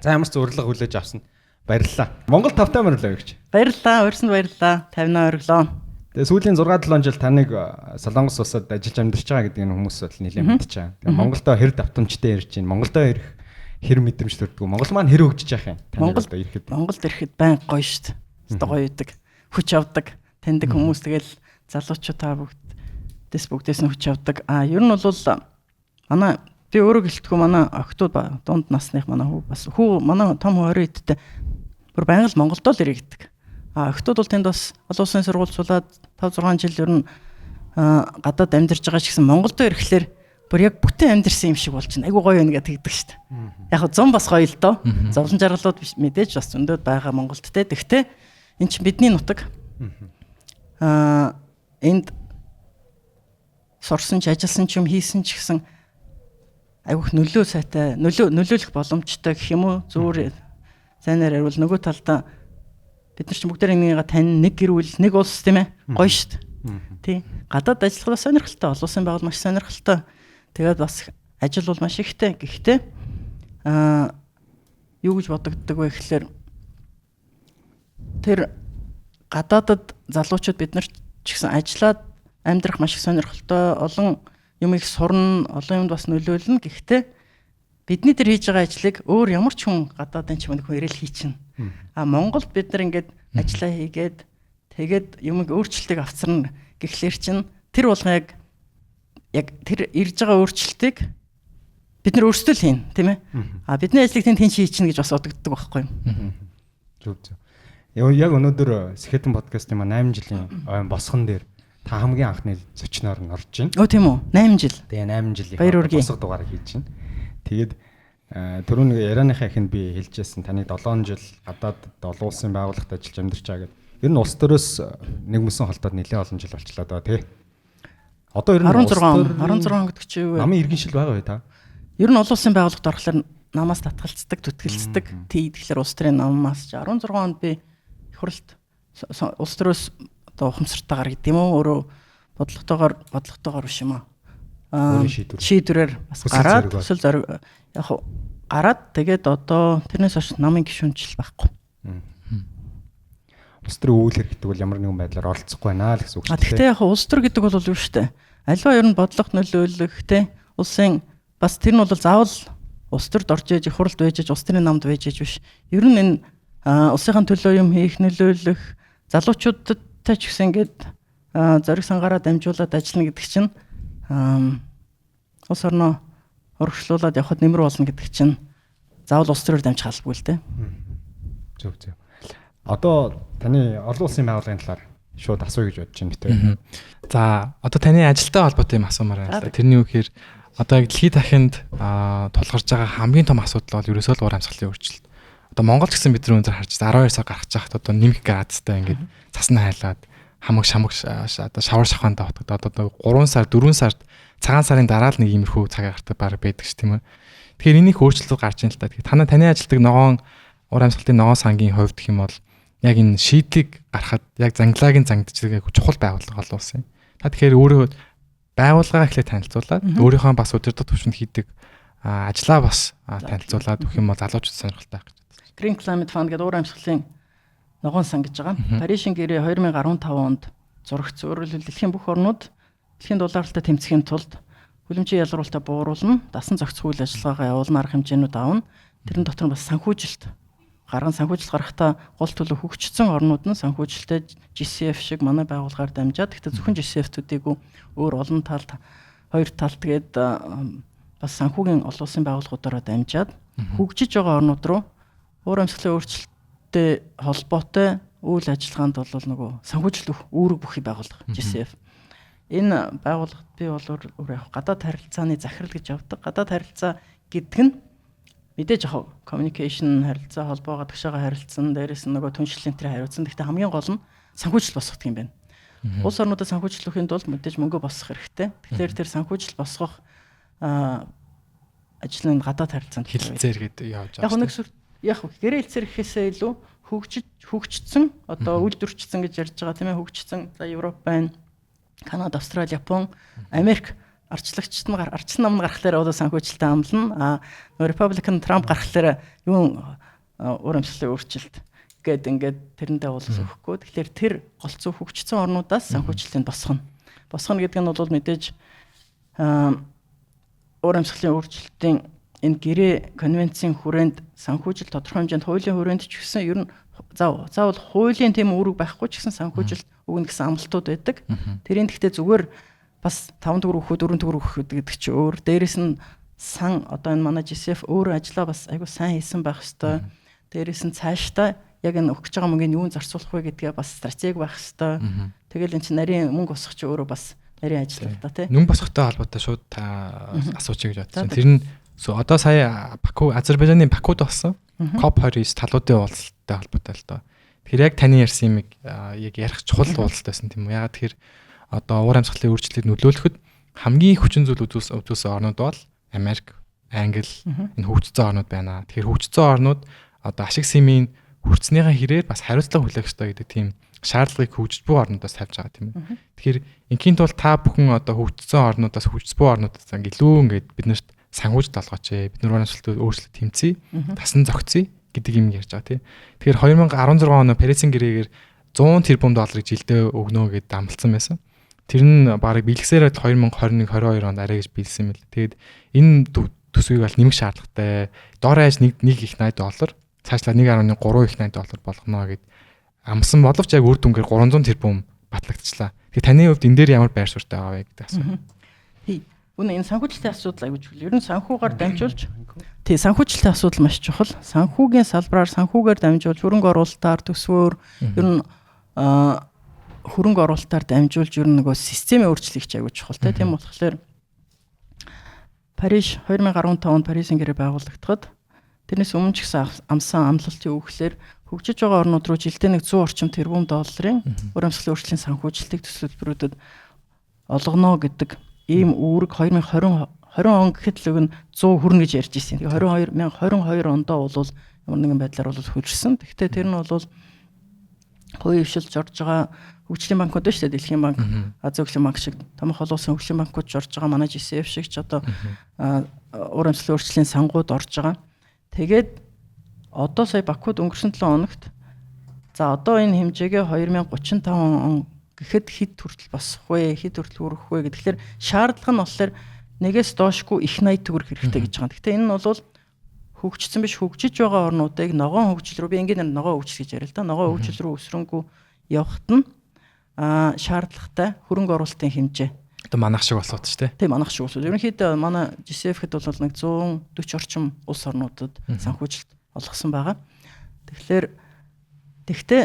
За, ямар ч урилга хүлээж авсан. Баярлалаа. Монгол тавтай морилоо өгч. Баярлалаа. Урьсанд баярлалаа. 50 ориглоо. Тэгээ сүүлийн 6 7 жил таныг Солонгос улсад ажиллаж амьдарч байгаа гэдгийг хүмүүс бол нэлээд мэдчихэе. Тэгээ Монголдо хэр давтамжтай ирж байна. Монголдо ирэх хэр мэдрэмж төрдөг. Монгол маань хэр хөгжиж яах юм? Монгол ирэхэд Монголд ирэхэд байн гоё шүү дээ. Өстой гоё идэг. Хүч авдаг. Таньдаг хүмүүс тэгэл залуучууд та бүгдээс бүгдээс нь хүч авдаг. А ер нь бол манай би өөрөө гэлтгүй манай охтууд дунд насных манай хүү бас хүү манай том хүү 20 эдтэй бүр байнга л Монголдо л ирэх гэдэг. А охтууд бол тэнд бас олон улсын сургууль суулаад 5 6 жил ер нь гадаад амьдарч байгаа ч гэсэн Монголдо ирэхлээр бүр яг бүтэн амьдарсан юм шиг болж байна. Айгу гоё байна гэдэг тэгдэг шүү дээ. Яг зам бас гоё л доо. Зовлон жаргалууд мэдээж бас зөндөөд байгаа Монголд те. Тэгтээ эн чинь бидний нутаг. Энд сурсан ч ажилласан ч юм хийсэн ч гэсэн айгүйх нөлөө сайтай нөлөөлөх боломжтой гэх юм уу, зүгээр сайнаар хариул нөгөө талдаа бид нар ч бүгдээр нэгнийгээ тань, нэг гэр бүл, нэг улс, тийм ээ, гоё шүү дээ. Тий. Гадаад ажиллах бас сонирхолтой, олон улсын байгуул маш сонирхолтой. Тэгээд бас ажил бол маш ихтэй. Гэхдээ юу гэж бодогддог вэ гэхлээр тэр гадаадад залуучууд бид нар ч гэсэн ажиллаад амьдрах маш их сонирхолтой, олон юм их сурна, олон юмд бас нөлөөлнө. Гэхдээ бидний тэр хийж байгаа ажлыг өөр ямар ч хүн гадаадын ч юм хүн ирээл хийчихнэ. А Монголд бид нар ингээд ажиллаа хийгээд тэгээд юмыг өөрчлөлтийг авчирна гэхлээр чинь тэр болгон яг тэр ирж байгаа өөрчлөлтийг бид нар өөрсдөө л хийнэ, тийм ээ. А бидний ажлыг тэнд хэн хийчихнэ гэж бас бодогддог байхгүй юу? Зөв зөв. Яг өнөөдөр Сэхэтэн подкастын маань 8 жилийн ойн босгон дээр та хамгийн анхны зочноор нь орж байна. Өө, тийм үү? 8 жил. Тэгээ 8 жилийн босго дугаарыг хийж байна. Тэгээд түрүү нэг ярианыхаа эхэнд би хэлжсэн, таныг 7 жил гадаад олон улсын байгууллагад ажиллаж амьдарч байгаа гэдэг. Ер нь улс төрөөс нэг мөсөн холдоод нэлээд олон жил болчлоо доо, тий. Одоо ер нь 16 16 гэдэг чи юу вэ? Намын иргэншил байгаа бай та. Ер нь олон улсын байгууллагад орохлоор намаас татгалцдаг, түтгэлцдэг. Тий, тэгэхээр улс төрийн намаас 16 онд би их хурлд улс төрөөс одоо ухамсартайгаар гэдэг юм уу, өөрөө бодлоготойгоор биш юм аа. Шийдвэрээр бас гараад төсөл зориг яг гараад тэгээд одоо тэрнээс хойш намын гишүүнчл байхгүй. Улс төрийн үйл хэрэгтэй бол ямар нэгэн байдлаар оролцохгүй байна л гэсэн үг шүү дээ. Гэхдээ яг улс төр гэдэг бол юу шүү дээ. Аливаа ер нь бодлого нөлөөлөх те улсын бас тэр нь бол заавал улс төрд орж иж, их хурлд байж иж, улс төрийн намд байж иж биш. Ер нь энэ улсынхаа төлөө юм хийх, нөлөөлөх залуучуудтай ч гэсэн ингээд зориг сангаараа дамжуулаад ажиллана гэдэг чинь улс орноо урагшлуулад явхад нэмэр болно гэдэг чинь заавал улс төрөөр дамжих албагүй л дээ. Зөв зөв. Одоо таны олон улсын байгууллагын талаар шууд асууя гэж бодож байна битээ. За, одоо таны ажилтай холбоотой юм асуумаар байна. Тэрний үгээр одоо яг дэлхийд дахинд тулгарч байгаа хамгийн том асуудал бол ерөөсөө л уур амьсгалын өөрчлөлт. Одоо Монгол ч гэсэн бид нар өндөр харж 12 сар гарч байхад одоо нэмэх градустай ингээд цасна хайлаад хамаг шамаг одоо шавар шахаандаа отгод одоо 3 сар 4 сард цагаан сарын дараа л нэг иймэрхүү цаг агартай баг байдаг ш, тийм ээ. Тэгэхээр энийх өөрчлөлт гарч ийн л та. Тэгэхээр таны ажилтдаг ногоон уур амьсгалын ногоон сангийн хувьд гэх юм бол яг энэ шийдлийг гаргахад яг зангилагын зангиддаг яг чухал байгууллага олон улсын. Та тэгэхээр өөрөө байгууллагаа эхлээд танилцуулаад өөрийнхөө бас удирдах түвшинд хийдэг ажлаа бас танилцуулаад өгөх юм бол залуучууд сонирхолтой байх гэж бодсон. Green Climate Fund гэдэг уур амьсгалын ногоон сан гэж байгаа. Парижийн гэрээ 2015 онд зурагц. Өөрөөр хэлбэл дэлхийн бүх орнууд дэлхийн дулаалтай тэмцэхийн тулд хүлэмжийн ялгаруулалтаа бууруулна, дасан зохицох үйл ажиллагаагаа явуулна, арга хэмжээнүүд авна. Тэрэн дотор нь бас санхүүжилт гарган, санхүүжилт гаргахдаа гол төлөв хөгжсөн орнууд нь санхүүжилтээ GCF шиг манай байгууллагаар дамжаад, гэхдээ зөвхөн GCF төдийгүй өөр олон талд хоёр талд тэгээд бас санхүүгийн олон улсын байгууллагуудаараа дамжаад хөгжиж байгаа орнууд руу уур амьсгалын өөрчлөлттэй холбоотой үйл ажиллагаанд бол нөгөө санхүүжилт үүрэг бүхий байгууллага GCF. Энэ байгууллагад би бол өөр яг гадаад харилцааны захирал гэж явдаг. Гадаад харилцаа гэдэг нь мэдээж яг communication харилцаа, холбоо гадагшаага харилцсан, дээрээс нь нөгөө түншлэлийн тэр хариуцсан. Гэхдээ хамгийн гол нь санхүүжилт босгох юм байна. Улс орнуудад санхүүжилт өгөхийн тулд мэдээж мөнгө босгох хэрэгтэй. Тэгэхээр тэр санхүүжилт босгох ажил нь гадаад харилцаанд хилцээр гэдэг явж байгаа. Яг нэг яг гэрээ хэлцээр гэхээсээ илүү хөгжсөн одоо үйлдвэрчсэн гэж ярьж байгаа, тийм ээ, хөгжсөн. За, Европ байна, Канада, Австрали, Япон, Америк Арчлагчд нь арчсан нам нь гаргахлаараа одоо санхүүжилтээ амлана. А нөгөө Republican Трамп гаргахлаараа юу уур амьсгалын өөрчлөлт гээд ингээд тэрэндээ бол өгөхгүй. Тэгэхээр тэр голцоо хөгжсөн орнуудаас санхүүжилтийг босгоно. Босгоно гэдэг нь бол мэдээж уур амьсгалын өөрчлөлтийн энэ гэрээ конвенцийн хүрээнд санхүүжилт тодорхой хэмжээнд хуулийн хүрээнд ч гэсэн ер нь заавал хуулийн тийм үүрэг байхгүй ч гэсэн санхүүжилт өгнө гэсэн амлалтууд байдаг. Тэрийн гэхдээ зүгээр бас 5 төгрөг өгөх, 4 төгрөг өгөх гэдэг чи өөр. Дээрээс нь сан одоо энэ манай GCF өөрөө ажлаа бас айгу сайн хийсэн байх хэвээр. Дээрээс нь цаашдаа яг энэ өгч байгаа мөнгийг юун зарцуулах вэ гэдгээ бас стратеги байх хэвээр. Тэгэл эн чинь нарийн мөнгө босгох чи өөрөө бас нарийн ажил л да тий. Мөнгө босгохтой холбоотой шууд та асуучих гэж бодсон. Тэр нь одоо сая Баку, Азербайджаны Бакуд болсон COP29 талуудын уулзалттай холбоотой л доо. Тэгэхээр яг таны ярьсан юмыг яг ярих чухал уулзалт байсан тийм үү? Ягаад тэгэхээр одоо уур амьсгалын өөрчлөлтийг нөлөөлөхөд хамгийн хүчин зүйл үзүүлсэн орнууд бол Америк, Англи энэ хөгжсөн орнууд байна. Тэгэхээр хөгжсөн орнууд одоо ашиг симийн хүртснийхаа хэрээр бас хариуцлага хүлээх ёстой гэдэг тийм шаардлагыг хөгжиж буй орнуудаас тавьж байгаа тийм ээ. Тэгэхээр ингийн тул та бүхэн одоо хөгжсөн орнуудаас хөгжиж буй орнуудаас илүү ингээд биднэрт санхүүжилт олгооч ээ. Бид нар өөрчлөлт өөрчлөлт тэмцъе, тасан зогцъё гэдэг юм ярьж байгаа тийм. Тэгэхээр 2016 оны Парисын гэрээгээр 100 тэрбум долларыг жилдээ өгнө гэдээ амлалцсан байсан. Тэр нь бараг биелэсээр 2021 22 онд арай гэж биелсэн юм л. Тэгээд энэ төсвийг бол нэмэх шаардлагатай. Дор хаяж 1 их 80 доллар, цаашлаа 1.3 их 80 доллар болгоно гэд амсан боловч яг үр дүнгээр 300 тэрбум батлагдчихлаа. Тэгэхээр таны хувьд энэ дээр ямар байр суурьтай байгаа вэ гэдэг асуу. Тий. Үнэ энэ санхүүжилтийн асуудал аягүй чухал. Ер нь санхүүгаар дамжуулж тий санхүүжилтийн асуудал маш чухал. Санхүүгийн салбараар санхүүгээр дамжуулж хөрөнгө оруулалтаар төсвөөр ер нь хөрөнгө оруулалтаар дамжуулж ер нь нөгөө системийн өөрчлөлт хийх аягүй чухал тий. Тийм болохоор Париж 2015 онд Парисын гэрээ байгуулагдахад тэрнээс өмнө ч гэсэн амсан амлалтын өгөхлөөр хөгжиж байгаа орнууд руу жилдээ нэг 100 орчим тэрбум долларын уур амьсгалын өөрчлөлийн санхүүжилтийг төсөл төлбөрүүдэд олгоно гэдэг ийм үүрэг 2020 20 он гэхэд л өгн 100 хүрнэ гэж ярьж ирсэн. Тэгээ 22 2022 ондоо бол ямар нэгэн байдлаар бол хүрсэн. Тэгэхдээ тэр нь бол хувийн хвшилж орж байгаа хөгжлийн банкуд шүү дээ. Дэлхийн банк, Азийн хөгжлийн банк шиг томх олон улсын хөгжлийн банкуд ч орж байгаа. Манай GCF шиг ч одоо уур амьсгалын өөрчлөлийн сангууд орж байгаа. Тэгээд одоо сая Бакуд өнгөрсөн 7 хоногт за одоо энэ хэмжээгээ 2035 он гэхэд хэд хүртэл босох вэ? Хэд хүртэл хүрэх вэ гэхээр шаардлага нь болохоор нэгээс доошгүй их 80 төгрөг хэрэгтэй гэж байгаа. Гэхдээ энэ нь бол хөгжсөн биш хөгжиж байгаа орнуудыг ногоон хөгжил рүү би ингээд ногоон хөгжил гэж яриа л да. Ногоон хөгжил рүү өсрөнгүү явахад нь шаардлагатай хөрөнгө оруулалтын хэмжээ. Одоо манайх шиг болоод ч тийм манайх шиг болоод. Ерөнхийдөө манай GCF-хэд бол нэг 140 орчим улс орнуудад санхүүжилт олгосон байгаа. Тэгэхээр тэгтээ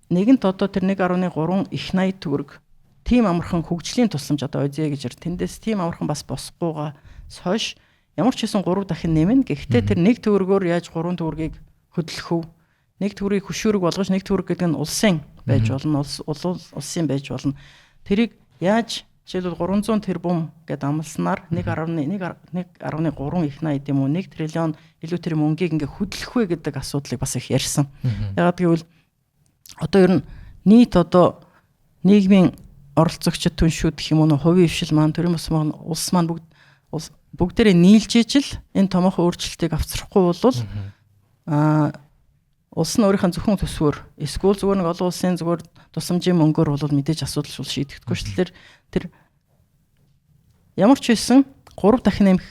нэгэнт одоо тэр 1.3 их 80 төгрөг тийм амархан хөгжлийн тусламж одоо ОЗ гэж яар. Тэндээс тийм амархан бас босгохгүйгаа хойш ямар ч хэсэн 3 дахин нэмнэ. Гэхдээ тэр 1 төгрөгөөр яаж 3 төгрөгийг хөдлөх вэ? 1 төгрөгийг хөшүүрэг болгож 1 төгрөг гэдэг нь улсын байж болно, улсын байж болно. Тэрийг яаж жишээлбэл 300 тэрбум гэдээ амласнаар 1.1.3 их 80 юм уу 1 триллион илүү тэр мөнгийг ингээ хөдлөх вэ гэдэг асуудлыг бас их ярьсан. Ягаад гэвэл одоо ер нь нийт одоо нийгмийн оролцогчид түншүүд гэх юм уу хувийн хвшил маань төрийн бус маань улс маань бүгд бүгдээрээ нийлж ижил энэ томоохон өөрчлөлтийг авчрахгүй бол улс нь өөрийнх нь зөвхөн төсвөр эсвэл зүгээр нэг олон улсын зүгээр тусламжийн мөнгөөр бол мэдээж асуудал шийдэхгүй шүү дээ. Тэр ямар ч байсан 3 дахин нэмэх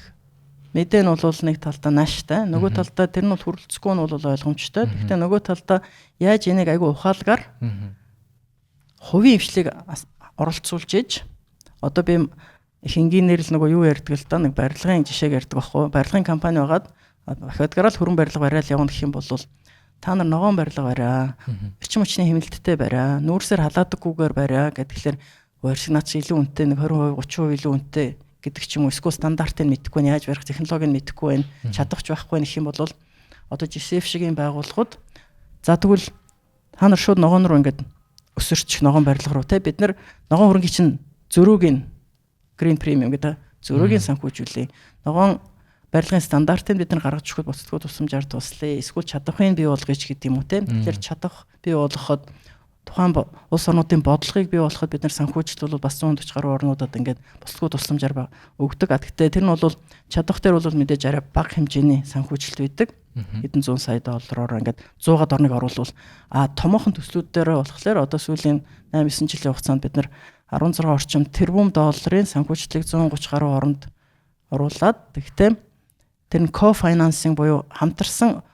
мэдээ нь бол нэг талдаа нааштай, нөгөө талдаа тэр нь бол хүрэлцэхгүй нь бол ойлгомжтой. Гэхдээ нөгөө талдаа яаж энийг айгүй ухаалгаар хувийн хвшлийг оролцуулж иж одоо би хингийн нэрл нөгөө юу ярьдаг л да нэг барилгын жишээг ярьдаг байхгүй. Барилгын компани байгаад бахадгараа л хөрөн барилга бариад явна гэх юм бол та нар ногоон барилга бариа. Эрчим хүчний хэмнэлттэй бариа. Нүүрсээр халаадаггүйгээр бариа гэхэлэр барьсаг наад чи илүү үнэтэй нэг 20%, 30% илүү үнэтэй гэдэг ч юм уу эсвэл стандартыг мэдэхгүй нь яаж барих технологиг нь мэдэхгүй байна. Чадварч байхгүй гэх юм бол одоо GCF шигийн байгууллагууд за тэгвэл та нар шууд ногоон руу ингээд өсөрчих ногоон барилга руу те бид нар ногоон хөрөнгийн чинь зөрүүг нь green premium гэдэг зөрүүгийн санхүүжүүлээ. Ногоон барилгын стандартыг бид нар гаргаж өгөхөд буцдаггүй тусламжаар туслая. Эсвэл чадварыг бий болгоё ч гэдэг юм уу те. Тэгэхээр чадах бий болгоход тухайн Тухайн улс орнуудын бодлогыг бий болгоход бид нар санхүүжилт бол бас 140 гаруй орнуудад ингээд бусдгүй тусламжаар өгдөг. А гэхдээ тэр нь бол чадах дээр бол мэдээж арай бага хэмжээний санхүүжилт байдаг. Хэдэн зуун сая доллараар ингээд 100-аад орныг оруулвал а томоохон төслүүд дээр болохоор одоо сүүлийн 8-9 жилийн хугацаанд бид нар 16 орчим тэрбум долларын санхүүжилтийг 130 гаруй оронд оруулаад, тэгтээ тэр нь co-financing буюу хамтарсан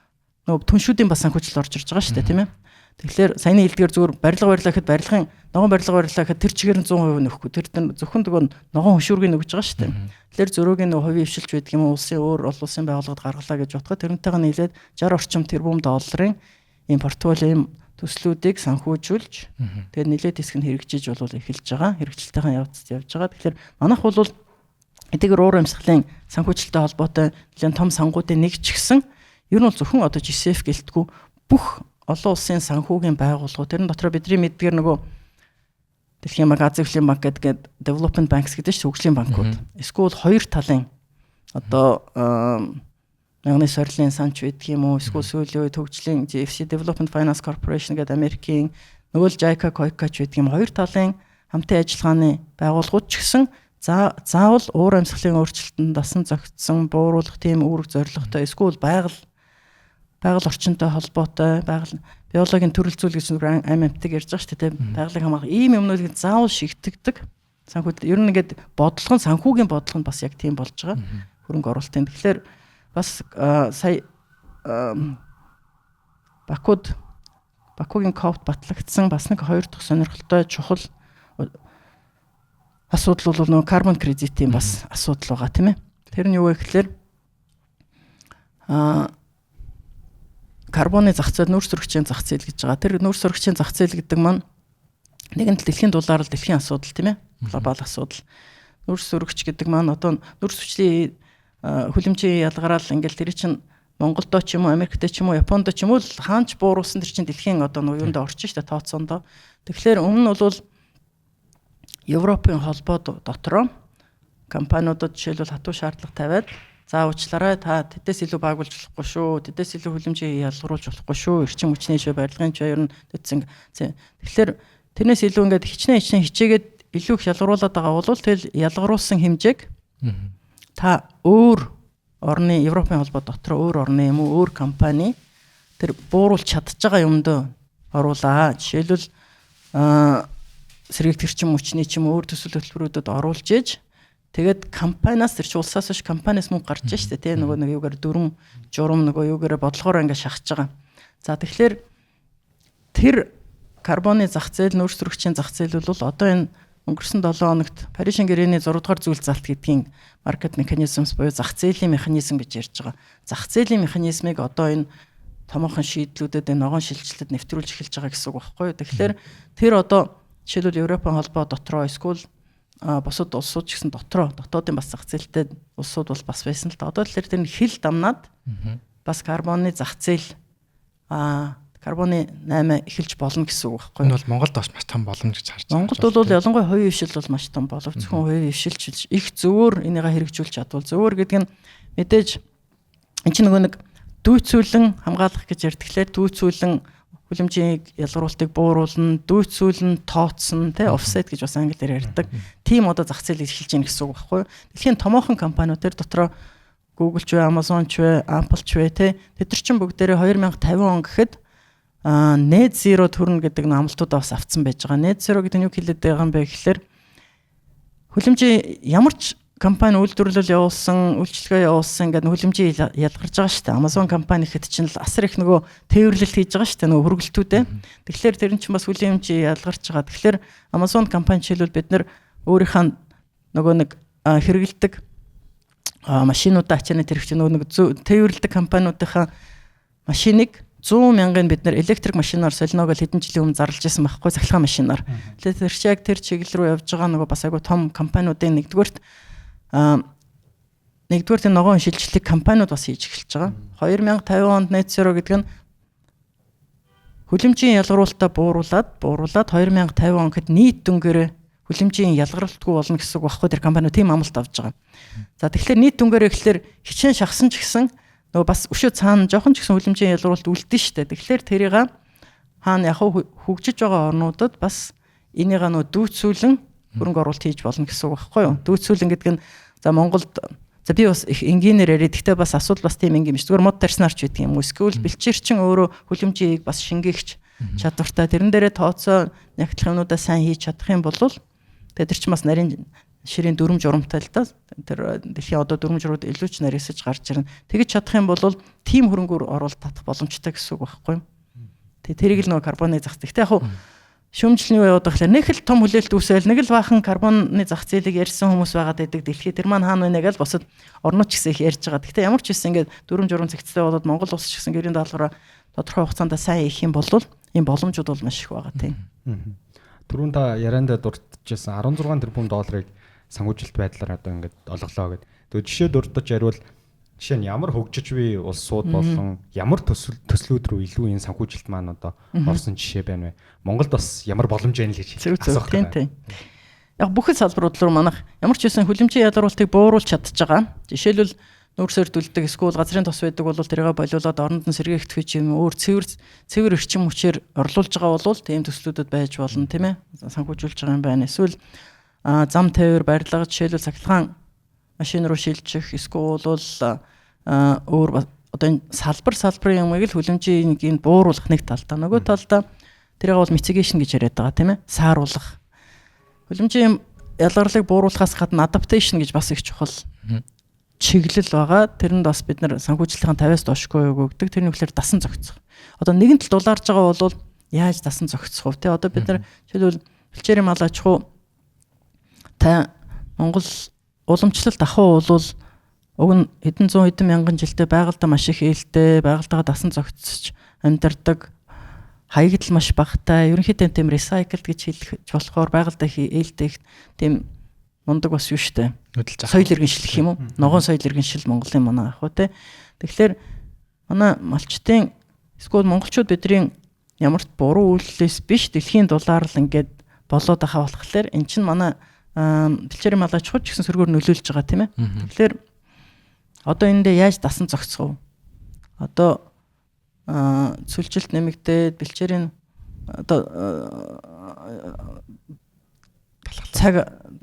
нөгөө түншүүдийн бас санхүүжилт орж ирж байгаа шүү дээ, тийм ээ. Тэгэхээр саяны хэлдгээр зүгээр барилга барилаа гэхэд барилгын ногоон барилга барилаа гэхэд тэр чигээр нь 100% нөхгүй. Тэр зөвхөн нөгөө ногоон хөшүүргийг нөгж байгаа шүү дээ. Тэгэхээр зөрөөгийн нөгөө хувийн хвшилж байдаг юм уу, улсын өөр олон улсын байгууллагад гаргалаа гэж бодоход тэрнтэйгээ нийлээд 60 орчим тэрбум долларын ийм портфолио ийм төслүүдийг санхүүжүүлж тэгээд нэлээд хэсэг нь хэрэгжиж бол эхэлж байгаа. Хэрэгжилтийн явц явж байгаа. Тэгэхээр манайх бол эдгээр уур амьсгалын санхүүжилттэй холбоотой нэлээд том сангуудын нэг ч гэсэн ер нь бол зөвхөн одоо GCF гэлтгүй бүх олон улсын санхүүгийн байгууллагууд тэрэн дотор бидний мэддгээр нөгөө Дэлхийн банк, Азийн хөлийн банк гэдэг development banks гэдэг чинь хөгжлийн банкуд. Эсвэл хоёр талын одоо мянганы сорилын санч байдаг юм уу? Эсвэл сүүлийн үед хөгжлийн GFC Development Finance Corporation гэдэг Америкийн нөгөө л JICA, KOICA ч байдаг юм. Хоёр талын хамтын ажиллагааны байгууллагууд ч гэсэн заавал уур амьсгалын өөрчлөлтөнд дасан зохицсон бууруулах тийм үүрэг зорилготой эсвэл байгаль орчинтой холбоотой байгаль биологийн төрөл зүйл гэж нэг амь амтыг ярьж байгаа шүү дээ. Байгалыг хамгаалах ийм юмнуудыг заавал шигтгэдэг. Санхүү ер нь ингээд бодлого нь санхүүгийн бодлого нь бас яг тийм болж байгаа. Хөрөнгө оруулалтын. Тэгэхээр бас сая Бакугийн COP батлагдсан бас нэг хоёр дахь сонирхолтой чухал асуудал бол нөгөө карбон кредитийн бас асуудал байгаа, тийм ээ. Тэр нь юу вэ гэхлээр карбоны зах зээл, нүүрс сөрөгчийн зах зээл гэж байгаа. Тэр нүүрс сөрөгчийн зах зээл гэдэг маань нэгэн тал дэлхийн дулаар л дэлхийн асуудал, тийм ээ. Глобал асуудал. Нүүрс сөрөгч гэдэг маань одоо нүүрс хүчлийн хүлэмжийн ялгараал ингээл тэр чинь Монголдо ч юм уу, Америкт ч юм уу, Японд ч юм уу хаанч бууруулсан тэр чинь дэлхийн одоо нөгөө юунд орчин шүү дээ, тооцоондоо. Тэгэхээр өмнө нь бол Европын холбоо дотроо компаниудад жишээлбэл хатуу шаардлага тавиад за уучлаарай, та тэдээс илүү баагуулж болохгүй шүү, тэдээс илүү хүлэмжийн ялгаруулж болохгүй шүү, эрчим хүчний шив, барилгын ч ер нь тэдсэн. Тэгэхээр тэрнээс илүү ингээд хичнээн хичээгээд илүү их ялгаруулад байгаа бол тэгэл ялгаруулсан хэмжээг та өөр орны Европын холбоо дотор өөр орны юм уу өөр компани тэр бууруулж чадж байгаа юмдөө оруулаа. Жишээлбэл сэргээгдэх эрчим хүчний ч юм өөр төсөл хөтөлбөрүүдэд оруулж ээж тэгээд компаниас тэр чи улсаас биш компаниас мөнгө гарч штэ тий нөгөө нэг юугаар дүрм журам нөгөө юугаараа бодлогоор ингээд шахаж байгаа. За тэгэхээр тэр карбоны зах зээл, нүүрс төрөгчийн зах зээл бол одоо энэ өнгөрсөн 7 хоногт Парижийн гэрээний 6 дугаар зүйл залт гэдгийн market mechanisms буюу зах зээлийн механизм гэж ярьж байгаа. Зах зээлийн механизмыг одоо энэ томоохон шийдлүүдэд энэ ногоон шилжилтэд нэвтрүүлж эхэлж байгаа гэсэн үг байхгүй юу. Тэгэхээр тэр одоо жишээлбэл Европын холбоо дотроо эсвэл бусад улсууд ч гэсэн дотроо дотоодын бас зах зээлтэй улсууд бол бас байсан л да. Одоо тэгэхээр тэр хил дамнаад бас карбоны зах зээл карбоны 8 эхэлж болно гэсэн үг байхгүй юу. Энэ бол Монголд бас маш том боломж гэж харж байна. Монголд бол ялангуяа хувийн хвшил бол маш том болов. Зөвхөн хувийн хвшилч их зөвөр энийгээ хэрэгжүүлж чадвал зөвөр гэдэг нь мэдээж энэ чинь нөгөө нэг дүйцүүлэн хамгаалах гэж ярьдглээ. Дүйцүүлэн хүлэмжийн ялгаруултыг бууруулна, дүйцүүлэн тооцсон, тэ offset гэж бас англиар ярьдаг. Тийм одоо зах зээл эхэлж байна гэсэн үг байхгүй юу? Дэлхийн томоохон компаниуд тэр дотроо Google ч вэ, Amazon ч вэ, Apple ч вэ, тэ тэд нар чинь бүгдээрээ 2050 он гэхэд net zero төрнө гэдэг амлалтуудаа бас авцсан байж байгаа. Net zero гэдэг нь юу хэлээд байгаа юм бэ гэхлээр хүлэмжийн ямар ч компани үйлдвэрлэл явуулсан, үйлчилгээ явуулсан гэдэг хүлэмжийн ялгарч байгаа шүү дээ. Amazon компани гэхэд чинь л асар их нөгөө тээвэрлэлт хийж байгаа шүү дээ, нөгөө хөргөлтүүдээ. Тэгэхээр тэр нь чинь бас хүлэмжийн ялгарч байгаа. Тэгэхээр Amazon компани жишээлбэл бид нар өөрийнхөө нөгөө нэг хэрэгэлдэг машинуудаа ачааны тэрэг чинь нөгөө нэг тээвэрлэдэг компаниудынхаа машиныг 100 мянган бид нэр электрик машинаар солино гэж хэдэн жилийн өмнө зарлж байсан байхгүй цахилгаан машинаар. Тэгэхээр тэр чи яг тэр чиглэл рүү явж байгаа нөгөө бас айгу том компаниудын нэгдүгээрт энэ ногоон шилжилтийг компаниуд бас хийж эхэлж байгаа. 2050 онд net zero гэдэг нь хүлэмжийн ялгаруулалтаа бууруулад 2050 он гэхэд нийт дүнгээрээ хүлэмжийн ялгаралтгүй болно гэсэн үг байхгүй тэр компаниуд тийм амлалт авч байгаа. За тэгэхээр нийт дүнгээр гэхлээр хичээн шахсан ч гэсэн нөгөө бас өшөө цаана жоохон ч гэсэн хүлэмжийн ялгаруулалт үлдэн штэ. Тэгэхээр тэрийг Хаана яг хөгжиж байгаа орнуудад бас энийгээ нөө дүүцүүлэн хөрөнгө оруулалт хийж болно гэсэн үг байхгүй юу? Дүүцүүлэн гэдэг нь за Монголд за би бас их энгийнээр яриад, гэхдээ бас асуудал бас тийм энгийн биш. Зүгээр мод тарьснаар ч байдаг юм уу? Эсвэл бэлчээр чин өөрөө хүлэмжийг бас шингээгч чадвартай. Тэрэн дээрээ тооцоо нягтлах юмнуудаа сайн хийж чадах юм бол тэгээд тэр чинь бас нарийн ширийн дүрм журамтай л да. Тэр дэлхийн одоо дүрм журууд илүү ч нарийсаж гарч ирнэ. Тэгэж чадах юм бол тийм хөрөнгөөр оруулалт татах боломжтой гэсэн үг байхгүй юу? Тэгээ тэрийг л нөгөө карбоны зах зээл. Гэтэ яг хуу шүүмжлэний юу яваад байхлаар нэг л том хүлээлт үүсэл нэг л баахан карбоны зах зээлийг ярьсан хүмүүс байгаад байдаг дэлхий тэр маань хаана вэ гэж босод орнууд ч гэсэн их ярьж байгаа. Гэтэ ямар ч гэсэн ингээд дүрм журам зэгцтэй болоод Монгол улс ч гэсэн гэрийн даалгавраа тодорхой хугацаанд сайн хийх юм бол ийм боломжууд бол маш их байгаа тийм. Түрүүн та яриандаа дурдчихсан 16 тэрбум долларыг санхүүжилт байдлаар одоо ингээд олголоо гэд. Тэгээ жишээ дурдж яриул жишээ нь ямар хөгжиж буй улсууд болон ямар төслүүд рүү илүү энэ санхүүжилт маань одоо орсон жишээ байна вэ? Монголд бас ямар боломж байна л гэж асуух гэдэг. Яг бүхэн салбарууд руу манайх ямар ч байсан хүлэмжийн ялгаруултыг бууруулж чадж байгаа. Жишээлбэл нүүрсээр дүлдэг эсвэл газрын тос байдаг бол тэрийг болиулаад оронд нь сэргээгдэхүй юм өөр цэвэр эрчим хүчээр орлуулж байгаа бол тийм төслүүдэд байж болно тийм ээ. Санхүүжүүлж байгаа юм байна. Эсвэл зам тээвэр барилга жишээлбэл цахилгаан машин руу шилжих эсвэл бол өөр одоо энэ салбарын юмыг л хүлэмжийн нэг бууруулах нэг талдаа нөгөө талдаа тэрийг бол mitigation гэж яриад байгаа тийм ээ. Сааруулах. Хүлэмжийн ялгарлыг бууруулахаас гадна adaptation гэж бас их чухал чиглэл байгаа. Тэрэнд бас бид нар санхүүжилтийн 50-аас доошгүй өгдөг. Тэр нь үгээр дасан зохицох. Одоо нэгэн тал дулаарж байгаа бол яаж дасан зохицох вэ? Тэ одоо бид нар жишээлбэл бэлчээрийн мал аж ахуй та Монгол уламжлалт ахуй бол уг нь хэдэн зуун хэдэн мянган жилдээ байгальдаа маш их ээлтэй, байгальтайгаа дасан зохицож амьдардаг, хаягдал маш багатай, ерөнхийдөө тийм recycled гэж хэлэх болохоор байгальдаа ээлтэй тийм мундаг бас юу штэ. Соёл иргэншил гэх юм уу? Ногоон соёл иргэншил Монголын манай ах уу те. Тэгэхээр манай малчтын эсвэл монголчууд бидний ямар ч буруу үйлдэлээс биш дэлхийн дулаар л ингээд болоод байхаа болохоор эн чинь манай бэлчээрийн мал аж ахуй ч гэсэн сөргөөр нөлөөлж байгаа тийм ээ. Тэгэхээр одоо энэ дээр яаж дасан зохицох вэ? Одоо цөлжилт нэмэгдээд бэлчээрийн одоо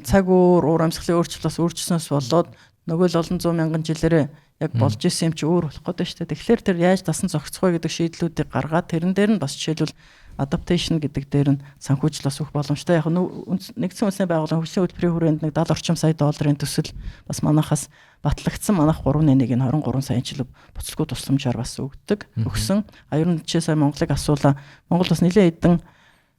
цаг уур амьсгалын өөрчлөлт бас өөрчлснөөс болоод нөгөө л олон зуун мянган жилээрээ яг болж исэн юм чи өөр болох гэдэг шүү дээ. Тэгэхээр тэр яаж дасан зохицох вэ гэдэг шийдлүүдийг гаргаад тэрэн дээр нь бас жишээлбэл adaptation гэдэг дээр нь санхүүжил бас өгөх боломжтой. Яг нэгдсэн үндэсний байгууллагын хөгжлийн хөтөлбөрийн хүрээнд нэг 70 орчим сая долларын төсөл бас манахаас батлагдсан. Манайх 3.1 нь 23 сая жил буцалгүй тусламжаар бас өгдөг. Өгсөн. А ер нь жишээ сая Монголыг асуулаа. Монгол бас нэлээд хэдэн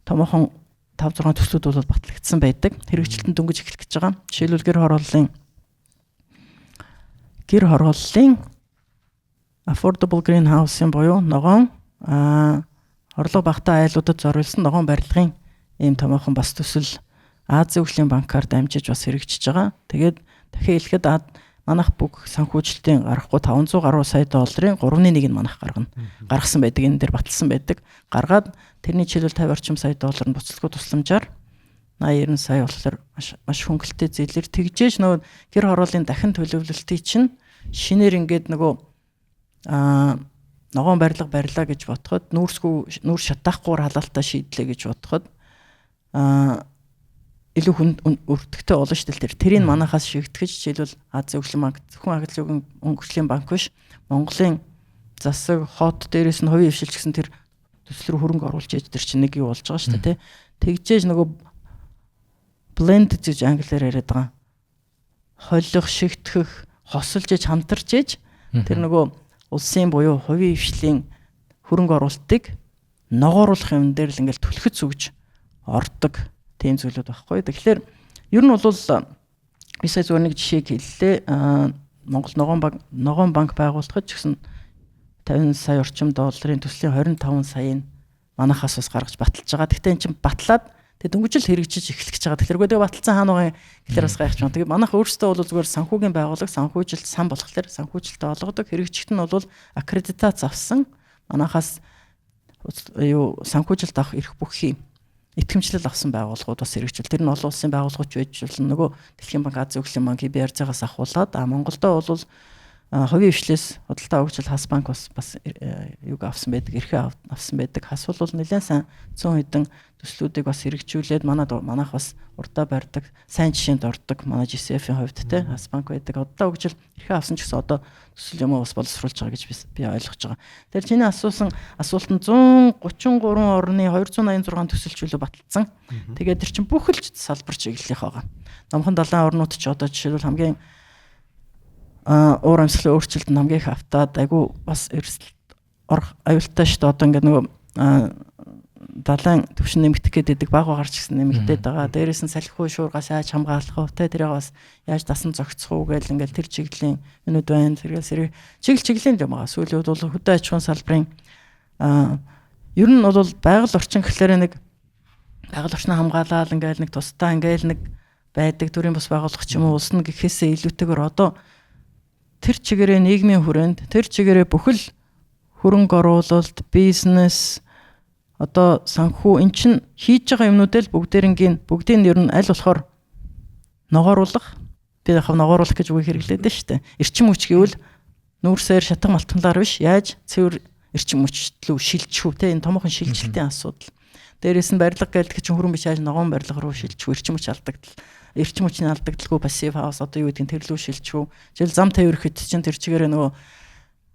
томоохон 5 6 төслүүд бол батлагдсан байдаг. Хэрэгжилтэн дөнгөж эхлэх гэж байгаа. Жишээлбэл гэр хорооллын affordable greenhouse-ын буюу ногоон орлого багатай айлуудад зориулсан ногоон барилгын ийм томоохон бас төсөл Азийн хөгжлийн банкар дамжиж бас хэрэгжиж байгаа. Тэгээд дахин хэлэхэд манайх бүх санхүүжилтийн гаргахгүй 500 гаруй сая долларын 3.1 нь манайх гаргана. Гаргасан байдаг, энэ дээр баталсан байдаг. Гаргаад тэрний жишээлбэл 50 орчим сая доллар нь буцалгүй тусламжаар 80 90 сая болохоор маш хөнгөлтэй зээлэр тэгжээж нөгөө гэр хорооллын дахин төлөвлөлтийг чинь шинээр ингээд нөгөө ногоон барилга барьлаа гэж бодоход нүүрсгүй нүүр шатаахгүйгээр халаалтаа шийдлээ гэж бодоход илүү хүн өртөгтэй болно шүү дээ. Тэрийг манахаас шигтгэж жишээлбэл Азийн хөгжлийн банк зөвхөн Азийн хөгжлийн банк биш Монголын засаг хот дээрээс нь хувийн хвшилч гэсэн тэр төсөл рүү хөрөнгө оруулж ээж тэр чинь нэг юу болж байгаа шүү дээ, тэ. Тэгжээж нөгөө blend гэж англиар яриад байгаа. Холих, шигтгэх, хосолж ээж хамтарч ээж тэр нөгөө улсын буюу хувийн хвшлийн хөрөнгө оруулалтыг ногооруулах юм дээр л ингээл түлхэц өгж ордог тийм зүйлүүд байхгүй. Тэгэхээр ер нь бол би сая зүгээр нэг жишээг хэллээ. Монгол ногоон банк байгуулахад ч гэсэн 50 сая орчим долларын төслийн 25 саяыг манахаас бас гаргаж баталж байгаа. Гэхдээ эн чинь батлаад тэгээ дөнгөжл хэрэгжиж эхлэх гэж байгаа. Тэгэхээр үгүй баталсан хаана байгаа гэхэлэр бас гайхаж байна. Тэгээ манайх өөрсдөө бол зүгээр санхүүгийн байгууллага, санхүүжилт сан болохоор санхүүжилтээ олгодог. Хэрэгжихт нь бол аккредитац авсан. Манайхаас юу санхүүжилт авах эрх бүхий итгэмжлэл авсан байгууллагууд бас хэрэгжүүл. Тэр нь олон улсын байгууллагууд байж болно. Нөгөө Дэлхийн банк, Азийн хөгжлийн банк, EBRD-гаас ахуулаад Монголдо бол Хувийн хвшлээс худалдаа хөгжил Хас банк бас юг авсан байдаг, эрхээ авсан байдаг. Хас бол нэлээд сайн 100 хэдэн төслүүдийг бас хэрэгжүүлээд манайх бас урдаа барьдаг, сайн жишээнд ордог. Манай GCF-ийн хувьд те Хас банк байдаг. Худалдаа хөгжил эрхээ авсан ч гэсэн одоо төсөл юм уу бас боловсруулж байгаа гэж би ойлгож байгаа. Тэгэхээр чиний асуусан асуулт нь 133 орны 286 төсөл чөлөө баталсан. Тэгээд тэр чинь бүх л салбар чиглэлийнх байгаа. Номхон далайн орнууд ч одоо жишээлбэл хамгийн уур амьсгалын өөрчлөлт нь хамгийн их автаад айгүй бас эрсдэлд орох аюултай шүү дээ. Одоо ингээд нөгөө далайн төвшин нэмэгдэх гээд байдаг, баг багаар ч гэсэн нэмэгдээд байгаа. Дээрээс нь салхи шуургаас яаж хамгаалах вэ? Тэ тэрийг бас яаж дасан зохицох уу гэл ингээл тэр чиглэлийн юмнууд байна. Тэрээс чиглэл чиглэлийн юм байгаа. Сүүлийн үед бол хөдөө аж ахуйн салбарын ер нь бол байгаль орчин гэхлээр нэг байгаль орчноо хамгаалаад ингээл нэг тусдаа ингээл нэг байдаг төрийн бус байгууллага ч юм уу улс нь гэхээсээ илүүтэйгээр одоо тэр чигээрээ нийгмийн хүрээнд тэр чигээрээ бүхэл хөрөнгө оруулалт, бизнес, одоо санхүү эн чин хийж байгаа юмнуудыг л бүгдээрингийн бүгдийг нь ер нь аль болохоор ногооруулах. Би яг ногооруулах гэж үгийг хэрэглээд байна шүү дээ. Эрчим хүч гэвэл нүүрсээр шатах малтгалаар биш, яаж цэвэр эрчим хүч лүү шилжих үү те, энэ томоохон шилжилтийн асуудал. Дээрээс нь барилга гэлдэг чинь хүрэн биш, яаж ногоон барилга руу шилжих үү, эрчим хүч алдагдал. Эрчим хүчний алдагдalгүй пассив хаус одоо юу гэдгийг тэр лүү шилжих үү. Жишээл зам тээврэхэд чинь тэр чигээрээ нөгөө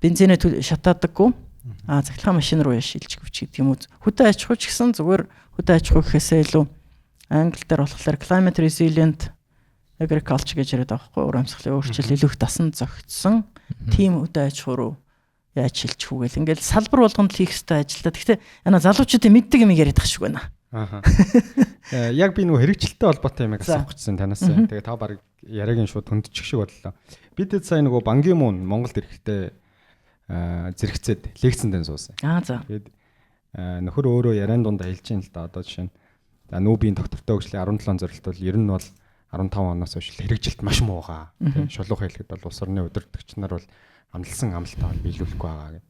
бензинээ шатаадаггүй. Цахилгаан машин руу шилжих хүч гэдэг юм уу. Хөдөө аж ахуй ч гэсэн зүгээр хөдөө аж ахуй гэхээсээ илүү англи дээр болохоор climate resilient agriculture гэж яриад байгаа байхгүй. Уур амьсгалын өөрчлөлт илүү их дасан зохицсон тийм хөдөө аж ахуй руу яаж шилжих үү гэл ингээл салбар болгонд л хийх ёстой ажил та. Гэхдээ яна залуучуудын мэддэг юм яриад тах шиг байна. Ааха. Яг би нөгөө хэрэгжилттэй холбоотой юм асуух гэсэн танаас. Тэгээ та баг яриагийн шууд хөндчих шиг боллоо. Бид сая нөгөө Бан Ги Мун Монголд ирэхдээ зэрэгцээд лекцэн дээр суусан. Аа за. Тэгээд нөхөр өөрөө яриан дундаа хэлж юм л да. Одоо жишээ нь за нүүбийн доктортой хөгжлийн 17 зорилт бол ер нь бол 15 оноос хойш хэрэгжилт маш муугаа. Тийм шулуух хэлэхэд бол улс орны удирдагч нар бол амлсан амлалтаа бол биелүүлэхгүй байгаа гэдэг.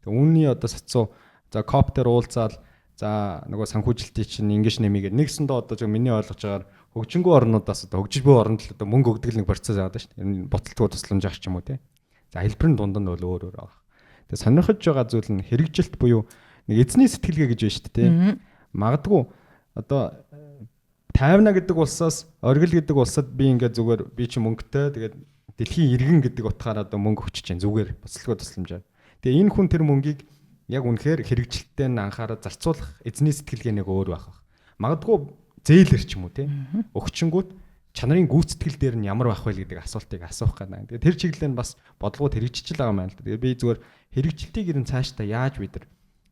Тэгээ үүний одоо сацуу за COP дээр уулзаал за нөгөө санхүүжилтийг чинь ингэж нэмийгээд нэгсэндээ одоо зөв миний ойлгож байгаагаар хөгжингүү орнуудаас одоо хөгжиж буй оронд л одоо мөнгө өгдөг нэг процесс байгаа шүү дээ. Энэ боцолтгүй тусламж авах ч юм уу те. За хэлбэр нь дунд нь бол өөр өөр байгаа. Тэгээ сонирхож байгаа зүйл нь хэрэгжилт буюу нэг эзний сэтгэлгээ гэж байна шүү дээ те. Магадгүй одоо тайвна гэдэг улсаас оргил гэдэг улсад би ингээд зүгээр би чи мөнгөтэй тэгээд дэлхийн иргэн гэдэг утгаараа одоо мөнгө өгч чинь зүгээр боцолтгүй тусламжаар. Тэгээ энэ хүн тэр мөнгийг яг үнэхээр хэрэгжилттэй нь анхаарал зарцуулах эзний сэтгэлгээ нэг өөр байх. Магадгүй зээлэр ч юм уу те. Өгчөнгүүт чанарын гүйцэтгэл дээр нь ямар байх вэ гэдэг асуултыг асуух гэдэг. Тэгээ тэр чиглэлээр нь бас бодлогод хэрэгжиж л байгаа юм байна л да. Тэгээ би зүгээр хэрэгжилтийг ер нь цаашдаа яаж бид нар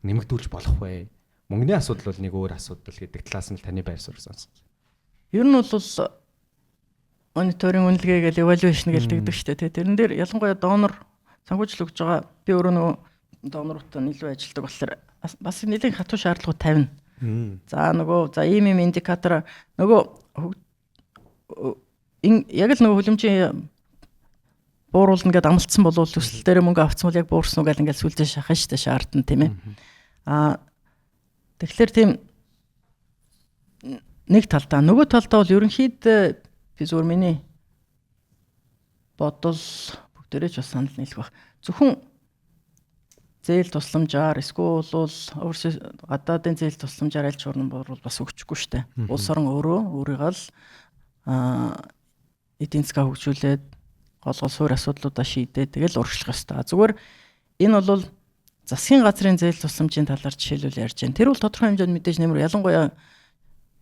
нэмэгдүүлж болох вэ? Мөнгөний асуудал бол нэг өөр асуудал гэдэг талаас нь л таны байр суурь сонссон. Ер нь бол мониторинг үнэлгээ гэл evaluation гэл тэгдэг шүү дээ. Тэрэн дээр ялангуяа донор санхүүжил өгж байгаа, би өөрөө нөгөө доноруудтай илүү ажилладаг болохоор бас нэлээд хатуу шаардлагууд тавина. За нөгөө за ийм ийм индикатор нөгөө яг л нөгөө хүлэмжийн бууруулна гэдээ амлцсан бол төсөл дээр мөнгө авцсан бол яг буурсан уу гэл ингээл сүлжээ шахах шүү дээ, шаардна тийм ээ. Тэгэхээр тийм нэг талдаа, нөгөө талдаа бол ерөнхийдөө би зүгээр миний бодол бүгдээрээ ч бас санал нийлэх байх. Зөвхөн зээл тусламжаар эсвэл бол гадаадын зээл тусламжаар аль ч уран буурвал бас өгчихгүй штэ. Улс орон өөрөө өөрийгөө л эдийн засгаа хөгжүүлээд гол гол суурь асуудлуудаа шийдээд тэгэл урагшлах ёстой. Зүгээр энэ бол засгийн газрын зээл тусламжийн талаар жишээлбэл ярьж байна. Тэр бол тодорхой хэмжээнд мэдээж нэмэр, ялангуяа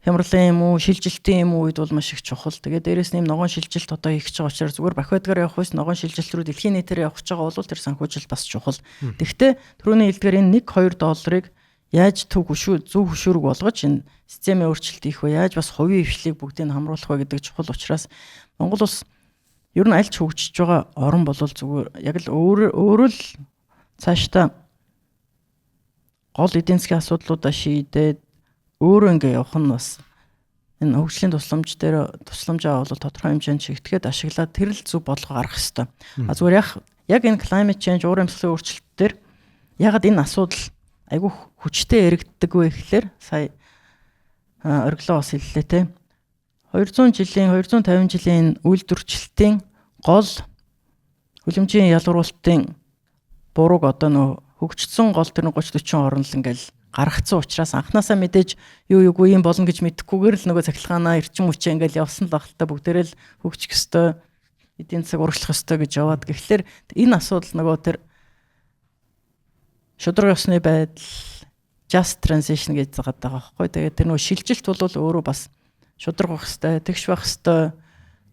хямралын юм уу, шилжилтийн юм уу үед бол маш их чухал. Тэгээд дээрэс нь ногоон шилжилт одоо хийх гэж байгаа учраас зүгээр бахбайдгаар явах биш, ногоон шилжилт рүү дэлхийн нийтээр явах гэж байгаа бол тэр санхүүжилт бас чухал. Тэгэхдээ түрүүний хэлдгээр энэ 1 2 долларыг яаж төв хөшүү зөв хөшүүрэг болгож энэ системийн өөрчлөлт хийх вэ? Яаж бас хувийн хвшлийг бүгдийг нь хамруулах вэ гэдэг чухал учраас Монгол улс ер нь аль ч хөгжиж байгаа орн бол зүгээр яг л өөр өөрөө л цаашдаа гол эдийн засгийн асуудлуудаа шийдээд өөрөө ингээ явах нь бас энэ хөгжлийн тусламж дээр тусламжаа бол тодорхой хэмжээнд шигтгээд ашиглаад тэр л зөв бодлого гаргах ёстой. А зүгээр яг энэ climate change, уур амьсгалын өөрчлөлт дээр ягаад энэ асуудал айгүй хүчтэй яригддаг вэ гэхлээр сая ориглоо бас хэллээ те. 200 жилийн 250 жилийн үйлдвэрчлэлтийн гол Хүлэмжийн ялгаруулалтын бурууг одоо нөө хөгжсөн гол тэр 30 40 орн л ингээл гаргацсан учраас анханасаа мэдээж юу юугүй юм болно гэж мэдэхгүйгээр л нөгөө цахилгаанаа эрчим хүчээ ингээл явсан л багтал бүгдээрээ л хөгжих ёстой, эдийн засаг урагшлах ёстой гэж яваад гэхлээр энэ асуудал нөгөө тэр шударга ёсны байдал just transition гэж заагаад байгаа байхгүй. Тэгээд тэр нөгөө шилжилт бол өөрөө бас шударга байх ёстой, тэгш байх ёстой.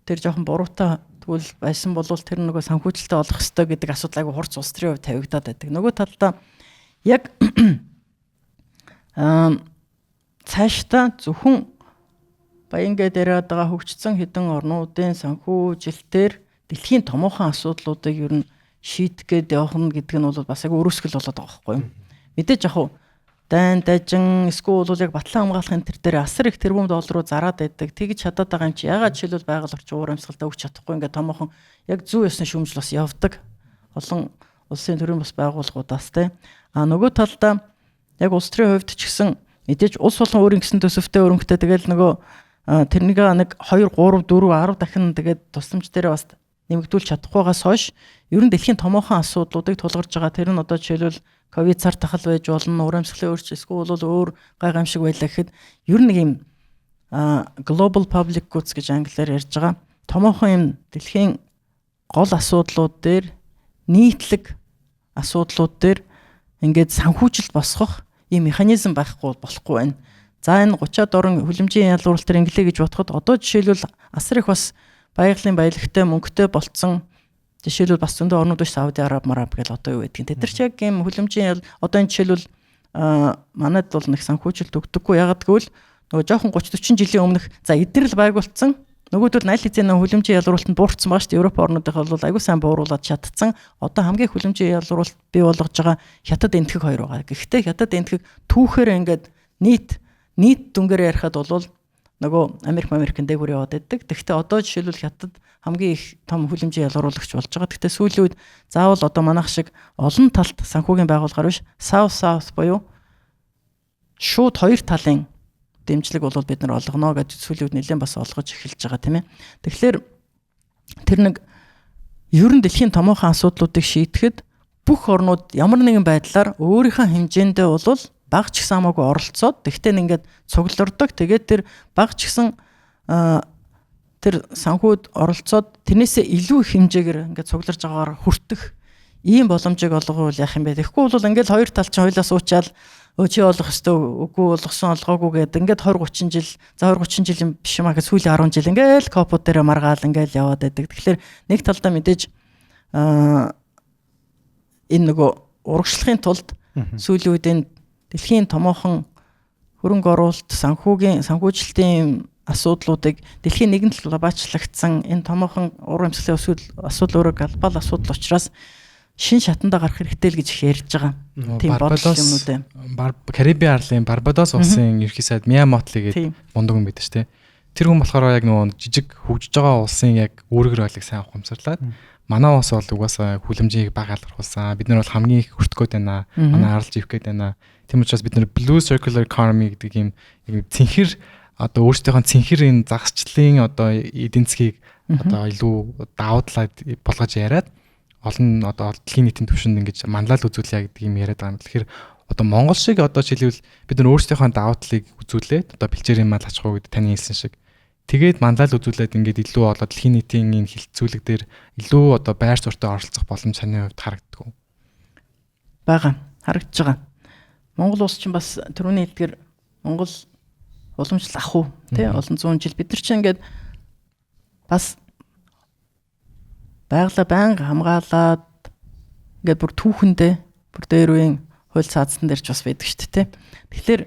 Тэр жоохон буруутай тэгвэл байсан бол тэр нөгөө санхүүжилтээ олох ёстой гэдэг асуудал айгүй хурц улс төрийн хувьд тавигдаад байдаг. Нөгөө талдаа яг цаашдаа зөвхөн баян гээд яриад байгаа хөгжсөн хэдэн орнуудын санхүүжилтээр дэлхийн томоохон асуудлуудыг ер нь шийдэх гээд явах нь гэдэг нь бол бас айгүй өрөөсгөл болоод байгаа байхгүй юу. Мэдээж яг хуу дайн дажин эсвэл бол яг батлан хамгаалахын төр дээр асар их тэрбум доллар руу зараад байдаг. Тэгж чадаад байгаа юм чи ягаад жишээлбэл байгаль орчин уур амьсгалдаа өгч чадахгүй ингээд томоохон яг зүү ёсны шүүмжил бас явдаг. Олон улсын төрийн бус байгууллагуудаас те. А нөгөө талдаа яг улс төрийн хувьд ч гэсэн мэдээж улс болгон өөрийн гэсэн төсөвтэй өрөнгөтэй тэгэл нөгөө тэрнийг нэг 2 3 4 10 дахин тэгээд тусламж дээрээ бас нэмэгдүүлж чадахгүйгаас хойш ер нь дэлхийн томоохон асуудлуудыг тулгарч байгаа. Тэр нь одоо жишээлбэл ковид цар тахал байж болно, уур амьсгалын өөрчлөлт эсвэл бол өөр гай гамшиг байлаа гэхэд ер нь нэг юм global public goods гэж англиар ярьж байгаа. Томоохон юм дэлхийн гол асуудлууд дээр нийтлэг асуудлууд дээр ингээд санхүүжилт босгох ийм механизм байхгүй болохгүй байна. За энэ 30-аад орн хүлэмжийн ялгуурлалт төр инглээ гэж бодоход одоо жишээлбэл асар их бас байгалийн баялагтай мөнгөтэй болцсон жишээлбэл бас зөндөө орнууд биш Сауди Араб мараб гэл одоо юу гэдгийг. Тэд нар ч яг ийм хүлэмжийн одоо энэ жишээлбэл манайд бол нэг санхүүжилт өгдөггүй. Ягаад гэвэл нөгөө жоохон 30 40 жилийн өмнөх за эдгэрэл байгуулсан нөгөөдөл аль хэзээ нөө хүлэмжийн ялруулалт нь буурсан байгаа шүү дээ. Европ орнуудынх бол аягүй сайн бууруулад чадцсан. Одоо хамгийн хүлэмжийн ялруулалт бий болгож байгаа хятад энтхэг хоёр байгаа. Гэхдээ хятад энтхэг түүхээр ингээд нийт нийт дүнгээр ярихад бол нөгөө Америк Америкэн дээгүүр яваад байдаг. Тэгэхдээ одоо жишээлбэл хятад хамгийн их том хүлэмжийн ялгаруулагч болж байгаа. Гэхдээ сүүлийн үед заавал одоо манайх шиг олон талт санхүүгийн байгууллагаар биш South South буюу шууд хоёр талын дэмжлэг бол бид нар олгоно гэж сүүлийн үед нэлээд бас олгож эхэлж байгаа тийм ээ. Тэгэхээр тэр нэг ер нь дэлхийн томоохон асуудлуудыг шийдэхэд бүх орнууд ямар нэгэн байдлаар өөрийнхөө хэмжээндээ бол баг ч гэсэн хамаагүй оролцоод тэгтээ ингээд цуглардаг. Тэгээд тэр баг ч гэсэн тэр санхүүд оролцоод тэрнээсээ илүү их хэмжээгээр ингээд цугларж байгаагаар хүртэх ийм боломжийг олгоул яах юм бэ? Тэгэхгүй бол ингээд хоёр тал чинь хоёлаа суучаал чи олох ёстой үгүй болгосон олгоогүй гэдэг ингээд 20 30 жил за 20 30 жил юм биш юм а гэж сүүлийн 10 жил ингээд копууд дээр маргаал ингээд яваад байдаг. Тэгэхээр нэг талдаа мэдээж энэ нөгөө урагшлахын тулд сүүлийн үед энэ дэлхийн томоохон хөрөнгө оруулалт санхүүгийн санхүүжилтийн асуудлуудыг дэлхийн нэгэн глобалчлагдсан энэ томоохон уур амьсгалын асуудал өөрөө глобал асуудал учраас шин шатандаа гарах хэрэгтэй л гэж их ярьж байгаа. Тийм бодол юмнууд ээ. Карибын арлын Барбадос улсын ерхий сайд Миа Мотли гэдэг мундаг хүн байдаг шүү дээ. Тэр хүн болохоор яг нөгөө жижиг хөгжиж байгаа улсын яг үүрэг ролыг сайн ухамсарлаад манай улс бол угаасаа хүлэмжийг бага алгархуулсан. Бид нар бол хамгийн их хүртэх гээд байна. Манай аралж ивэх гээд байна. Тийм учраас бид нар blue circular economy гэдэг юм цэнхэр одоо өөрсдийнхөө цэнхэр энэ загасчлалын одоо эдийн засгийг одоо илүү давуу талаа болгож яриад олон одоо дэлхийн нийтийн түвшинд ингэж манлайл үзүүлье гэдэг юм яриад байгаа юм. Тэгэхээр одоо Монгол шиг одоо жишээлбэл бид нар өөрсдийнхөө давуу талыг үзүүлээд одоо бэлчээрийн мал аж ахуй гэдэг таны хэлсэн шиг тэгээд манлайл үзүүлээд ингээд илүү одоо дэлхийн нийтийн энэ хилцүүлэг дээр илүү одоо байр суурьтай оролцох боломж таны хувьд харагддаг уу? Бага харагдаж байгаа. Монгол улс чинь бас түрүүний хэлдгэр Монгол уламжлал ах уу тий олон зуун жил бид нар чинь ингээд бас байгалаа байнга хамгаалаад ингээд бүр түүхэндээ бүр дээр үеийн хууль цаазсан дээр ч бас байдаг шүү дээ тий. Тэгэхээр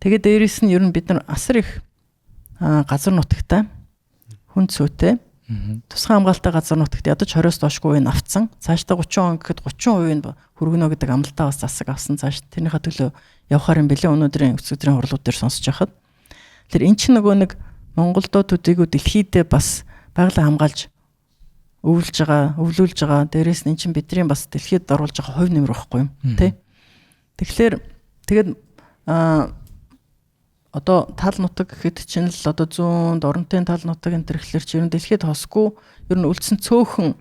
тэгээд дээрэс нь ер нь бид нар асар их газар нутагтай хүн цөөтэй тусгай хамгаалалттай газар нутагт ядаж 20-оос доошгүй үеийг авцсан. Цаашдаа 30 он гэхэд 30% нь хүргэнэ гэдэг амлалтаа бас засаг авсан. Цааш тэрнийхээ төлөө явахаар юм бэлээ өнөөдрийн өчигдрийн хурлууд дээр сонсож байхад. Тэгэхээр эн чинь нөгөө нэг Монголдо төдийгүй дэлхийдээ бас байгалаа хамгаалж өвлөж байгаа, өвлүүлж байгаа. Дээрээс нь эн чинь бидний бас дэлхийд оруулж байгаа хувь нэмэр байхгүй юм, тий. Тэгэхээр тэгээд одоо тал нутаг гэхэд чинь л одоо зүүн доронтын тал нутаг энэ төр гэхэлэр чи ер нь дэлхийд хосгүй ер нь үлдсэн цөөхөн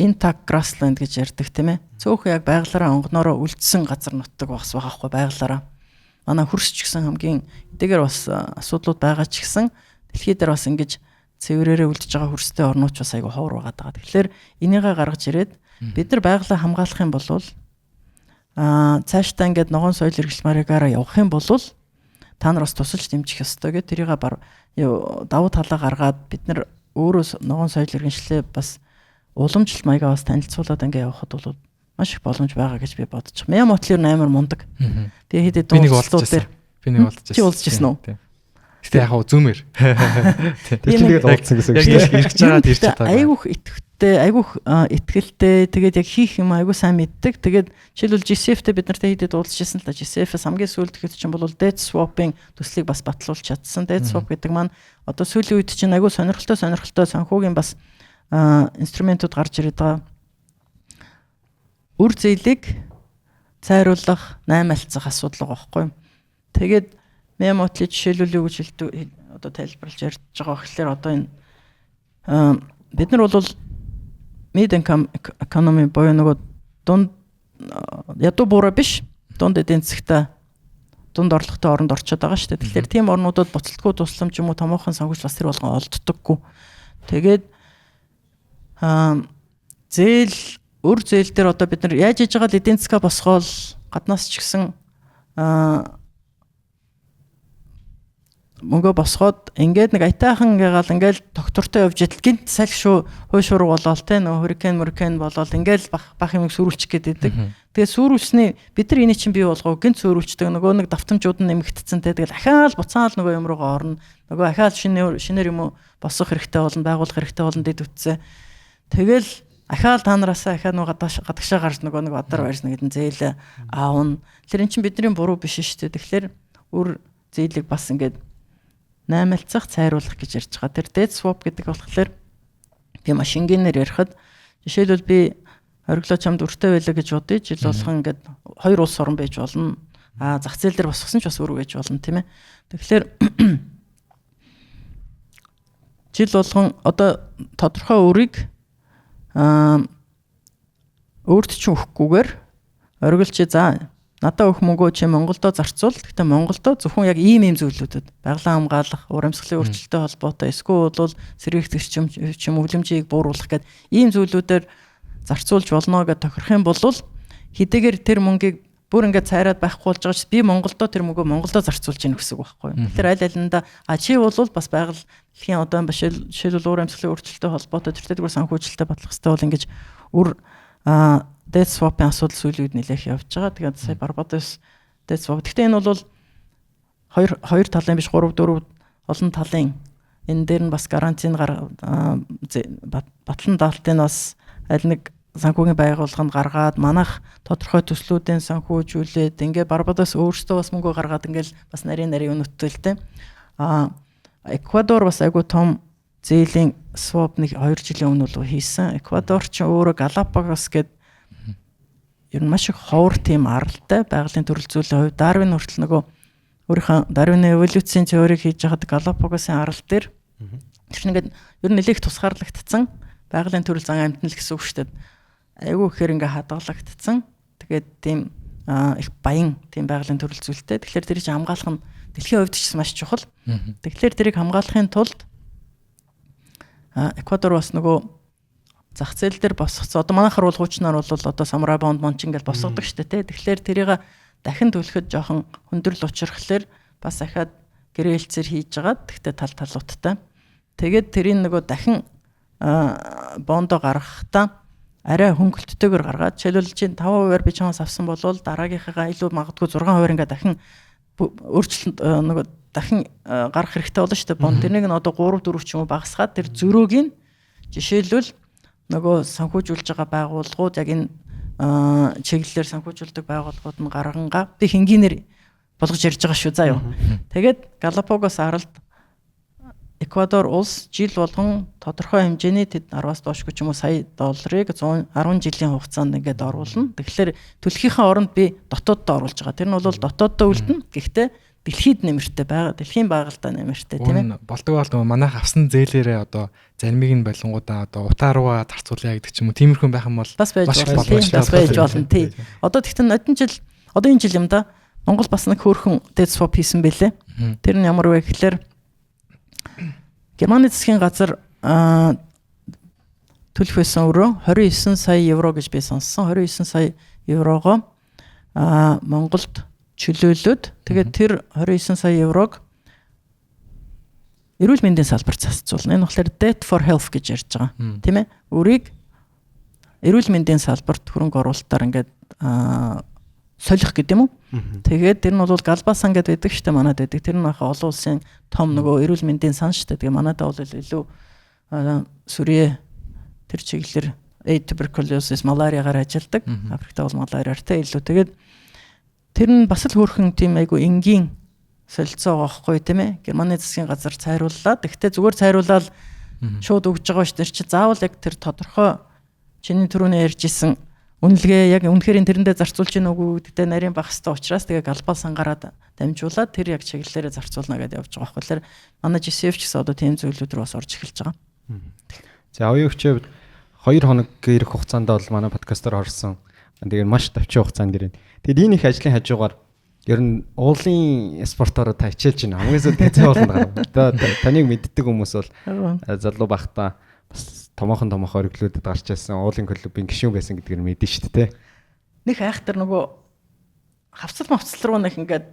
Intact grassland гэж ярьдаг, тийм ээ. Цөөхөн яг байглаараа онгоноороо үлдсэн газар нутаг бас байгаа хгүй байглаараа. Манай хөрс ч гэсэн хамгийн эдгээр бас асуудлууд байгаа ч гэсэн дэлхий дээр бас ингэж цэврээрээ үлдэж байгаа хөрстэй орнууд ч бас айгүй ховор байгаа даа. Тэгэхээр энийгээ гаргаж ирээд бид нар байглаа хамгаалах юм бол цаашдаа ингээд ногоон соёл иргэншил маягаараа явах юм бол та нар бас тусалж дэмжих ёстой гэх тэрийг давуу талаа гаргаад бид нар өөрөө ногоон соёл иргэншлээ бас уламжлалт маягаа бас танилцуулаад ингээд явахад бол маш их боломж байгаа гэж би бодож байна. Мя Мотли ер нь амар мундаг. Тэгээ хэд хэдэн уулзлууд дээр би нэг уулзчихсан. Чи уулзчихсан уу? Гэтэ яг хаа зүүмээр. Тэр чинь тэгээд уулзсан гэсэн үг шүү дээ. Ирж байгаа тэр чинь айгүйх итгэвтэй, айгүйх итгэлтэй, тэгээд яг хийх юм айгүй сайн мэддэг. Тэгээд жишээлбэл GCF-тэй бид нартай хэдэд уулзчихсан л та. GCF-с хамгийн сүүлд гэхэд чинь бол debt swap-ын төслийг бас батлуулж чадсан. Debt swap гэдэг маань одоо сүүлийн үед чинь айгүй сонирхолтой санхүүгийн бас инструментууд гарч ирээд байгаа. Үр зээлийг цайруулах, наймаалцах асуудал байгаа байхгүй юу. Тэгээд Мя Мотли жишээлбэл юу гэж хэлдэг, одоо тайлбарлаж ярьж байгаа гэхлээр одоо энэ бид нар бол mid income economy буюу нөгөө дунд ядуу буурай биш, дунд эдийн засагтай, дунд орлоготой оронд орчод байгаа шүү дээ. Тэгэхээр тийм орнуудад буцалтгүй тусламж юм уу томоохон санхүүжил бас тэр болгон олддоггүй. Тэгээд зээл өр зээл дээр одоо бид нар яаж хийж байгаа л эдийн засгаа босгоол гаднаас ч гэсэн мөнгө босгоод ингээд нэг аятайхан ингээгаал ингээл доктортой явж идэл гинт салхи шүү хуу шург болоол те нөө hurricane мөрикэн болоол ингээл бах бах юм сүрүүлчих гээд байдаг. Тэгээ сүрүүлсний бид нар энийг чинь бий болгоо гинт сүрүүлчдэг нөгөө нэг давтамжууд нь нэмэгдсэн те тэгэл ахаал буцаал нөгөө юм руугаа орно. Нөгөө ахаал шинээр юм уу босгох хэрэгтэй болно, байгуулах хэрэгтэй болно дэд үтсэ. Тэгэл ахаал та нараасаа ахаа нөгөө гадагшаа гарч нөгөө нэг бадар барьж нэг зээл аавна. Тэр эн чинь бидний буруу биш шүү дээ. Тэгэхээр үр зээлийг бас ингээд наймалцах, цайруулах гэж ярьж байгаа. Тэр debt swap гэдэг болохоор би маш энгийнээр ярихад жишээлбэл би ориглоо чамд өртөө байлаа гэж бодъё. Жил болгон ингээд хоёр улс орон байж болно. А зах зээл дээр босгосон ч бас өөр байж болно, тийм ээ. Тэгэхээр жил болгон одоо тодорхой өрийг өөрт чинь өгөхгүйгээр оргил чи за надаа өгөх мөнгөө чи Монголдо зарцуул. Гэхдээ Монголдо зөвхөн яг ийм ийм зүйлүүдэд байгалийн хамгаалах, уур амьсгалын өөрчлөлттэй холбоотой, эсвэл бол сэргийгч чим өвлөмжийг бууруулах гэд ийм зүйлүүдээр зарцуулж болно гэж тохирох юм бол хэдийгээр тэр мөнгийг бүр ингээд цайраад байхгүй болж байгаа ч би Монголдо тэр мөнгөө Монголдо зарцуулж гин гэсэн үг байхгүй юу. Тэгэхээр аль алиндаа а чи бол бас байгаль дэлхийн одоо жишээлбэл уур амьсгалын өөрчлөлттэй холбоотой тэртээ зүгээр санхүүжилттэй батлах хэрэгтэй бол ингэж үр debt swap-ын асуудал сүүлийн үед нэлээх явж байгаа. Тэгээд сая Барбадос debt swap. Гэхдээ энэ бол хоёр талын биш, 3 4 олон талын энэ дээр нь бас гарантийн батлан даалтын бас аль нэг санхүүгийн байгууллага нь гаргаад манайх тодорхой төслүүдийн санхүүжүүлээд ингээ Барбадос өөрсдөө бас мөнгө гаргаад ингээл бас нарийн нарийн өнөттэй л дээ. А Эквадор бас айгүй том зээлийн swap нэг 2 жилийн өмнө бол хийсэн. Эквадор ч өөрөө Галапагос гэдэг ер нь маш их ховор тийм аралтай байгалийн төрөл зүйлийн хувьд Дарвин хүртэл нөгөө өөрийнхөө Дарвины эволюцийн теорийг хийж байхад Галапагосын арал дээр тэр чинь ингээд ер нь нэлээх тусгаарлагдсан байгалийн төрөл зан амьтан л гэсэн үг шүү дээ. Айгүй ихээр ингээ хадгалагдсан. Тэгээд тийм их баян тийм байгалийн төрөл зүйлтэй. Тэгэхээр тэрийг чинь хамгаалах нь дэлхийн хувьд ч гэсэн маш чухал. Тэгэхээр тэрийг хамгаалахын тулд Эквадор бас нөгөө зах зээл дээр босгоцсон. Одоо манайхаар бол хуучнаар бол одоо самурай бонд монч ингээл босгодог шүү дээ, тэ. Тэгэхээр тэрийг дахин төлөхөд жоохон хүндрэл учрахлаар бас ахаад гэрээлцээр хийж жагаад тэгтээ тал талуудтай. Тэгээд тэрийг нөгөө дахин бондо гаргахтаа арай хөнгөлттэйгээр гаргаад жишээлбэл чи 5% би чамаас авсан бол дараагийнхыгаа илүү магадгүй 6% ингээ дахин өөрчлөлт нөгөө дахин гарах хэрэгтэй болно шүү дээ. Бонд тэрнийг нь одоо 3 4 ч юм уу багасгаад тэр зөрөөг нь жишээлбэл нөгөө санхүүжүүлж байгаа байгууллагууд яг энэ чиглэлээр санхүүжүүлдэг байгууллагууд нь гаргангаа би хингийнээр болгож ярьж байгаа шүү заа юу. Тэгээд Галапагос аралд Эквадор улс жил болгон тодорхой хэмжээний тэд 10-аас доошгүй ч юм уу сая долларыг 110 жилийн хугацаанд ингээд оруулна. Тэгэхээр төлөхийнхээ оронд би дотооддоо оруулж байгаа. Тэр нь бол дотооддоо үлдэнэ. Гэхдээ дэлхийд нэмэртэй байгаа. Дэлхийн байгальдаа нэмэртэй, тийм ээ. Болдог бол нөгөө манайх авсан зээлээрээ одоо заримыг нь болонгуудаа одоо утаа руугаа зарцуулъя гэдэг ч юм уу. Тиймэрхүү байх юм бол бас байж болно. Бас байж болно, тий. Одоо тэгтэн одон жил одоо энэ жил юм да. Монгол бас нэг хөөрхөн debt swap хийсэн бэлээ. Тэр нь ямар вэ гэхлээр Германы засгийн газар төлөх байсан өрөө 29 сая евро гэж би сонссон. 29 сая еврогоо Монголд чөлөөлөөд, тэгээд тэр 29 сая еврог эрүүл мэндийн салбарт зарцуулна. Энэ болохоор debt for health гэж ярьж байгаа. Тийм ээ? Өрийг эрүүл мэндийн салбарт хөрөнгө оруулалтаар ингээд солих гэдэг юм уу? Тэгээд тэр нь бол Галбаа сан гэдэг байдаг шүү дээ, манад байдаг. Тэр нь баха олон улсын том нөгөө эрүүл мэндийн сан шүү дээ. Тэгээ манадаа бол илүү сүрье тэр чиглэлээр AIDS, tuberculosis, малариагаар ажилладаг. Африкт бол малариар те илүү. Тэгээд тэр нь бас л хөөрхөн тийм айгу энгийн солилцоо байгаа байхгүй, тийм ээ. Германы засгийн газар цайрууллаа. Тэгвэл зүгээр цайруулаад шууд өгж байгаа шүү дээ. Чи заавал яг тэр тодорхой чиний түрүүний ярьж исэн үнэлгээ яг үнэхээр тэрэндээ зарцуулж гин үгүй гэдэгтээ нарийн байх хэвээр учраас тэгээ галбаа сангаараа дамжуулаад тэр яг чиглэлээрээ зарцуулна гэдээ явж байгаа байхгүй. Тэгэхээр манай GCF ч гэсэн одоо тийм зүйлүүд рүү бас орж эхэлж байгаа. За, оюун хүчээ 2 хоног ирэх хугацаанд бол манай подкастаар орсон. Тэгээд маш товчхон хугацаанд ирэн. Тэгээд энэ их ажлын хажуугаар ер нь уулын спортоор та хичээлж байна. Хамгийн сүүлд тэзээ болонд гарав. Одоо таныг мэддэг хүмүүс бол залуу байхдаа бас томоохон томоохон оргилуудад гарч ирсэн уулын клубын гишүүн байсан гэдгээр мэдэн шүү дээ. Нэг айхтар нөгөө хавцал мавцал руу нэг ингээд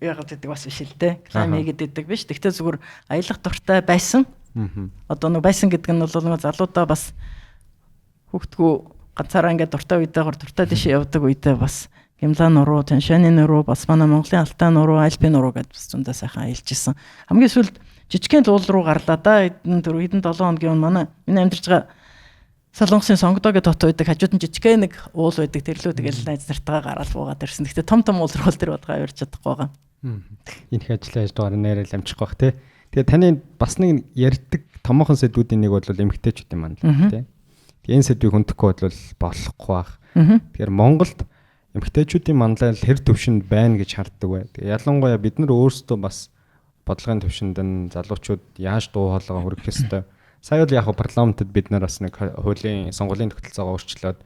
яагаад гэдэг бас биш л дээ. Climb хийгээд идэг биш. Тэгтээ зүгээр аялах дуртай байсан. Одоо нөгөө байсан гэдэг нь бол нөгөө залуудаа бас хүүхдгүү ганцаараа ингээд дуртай үедээ дуртай тийш явдаг үедээ бас Гимлаа нуруу, Таншаны нуруу, бас манай Монголын Алтай нуруу, Альпийн нуруу гэдээ бас зөндөө сайхан аялж исэн. Хамгийн сүүлд жижигхэн уул руу гарлаа да. Хэдэн дөрөв хэдэн 7 хоногийн өмнө манай миний амьдарч байгаа Солонгосын Сонгодо гэдэг хот байдаг. Хажууд нь жижигхэн нэг уул байдаг. Тэр лөө тэгэл найз нартайгаа гараал буугаад ирсэн. Гэхдээ том том уул руу тэр бодгаа авирч чадахгүй байгаа. Энэ их ажлын хажуугаар нэрэл амжихгүй бах те. Тэгээ таны бас нэг ярьдаг томоохон сэдвүүдийн нэг бол эмэгтэйчүүдийн манлай те. Тэгээ энэ сэдвийг хүндэхгүй бол болохгүй бах. Тэгэхээр Монголд эмэгтэйчүүдийн манлай хэр төвшөнд байна гэж харддаг вэ? Тэгээ ялангуяа бид нар өөрсдөө бас бодлогын төвшөнд нь залуучууд яаж дуу хоолойгоо хүргэх ёстой. Сая бол яг парламентод бид нар бас нэг хуулийн сонгуулийн тогтолцоогоо өөрчлөөд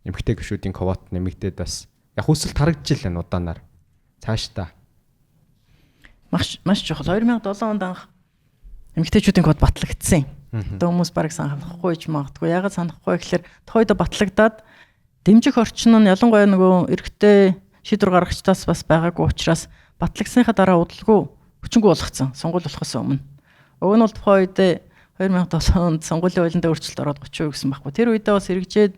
эмэгтэй гишүүдийн квот нэмэгдээд бас яг хүсэлт харагдчихлаа удаанаар. Цаашдаа. Маш маш чухал. 2007 онд анх эмэгтэйчүүдийн квот батлагдсан. Одоо хүмүүс бараг санахгүй ч магадгүй. Яагаад санахгүй гэхээр тухайд батлагдаад дэмжих орчин нь ялангуяа нөгөө эрэгтэй шийдвэр гаргагчдаас бас байгаагүй учраас батлагдсныхаа дараа удалгүй хүчингү болгоцсон. Сонгуул болохоос өмнө. Уг нь бол тухайн үед 2007 онд сонгуулийн хуулинд өөрчлөлт ороод 30% гэсэн байхгүй. Тэр үедээ бас хэрэгжээд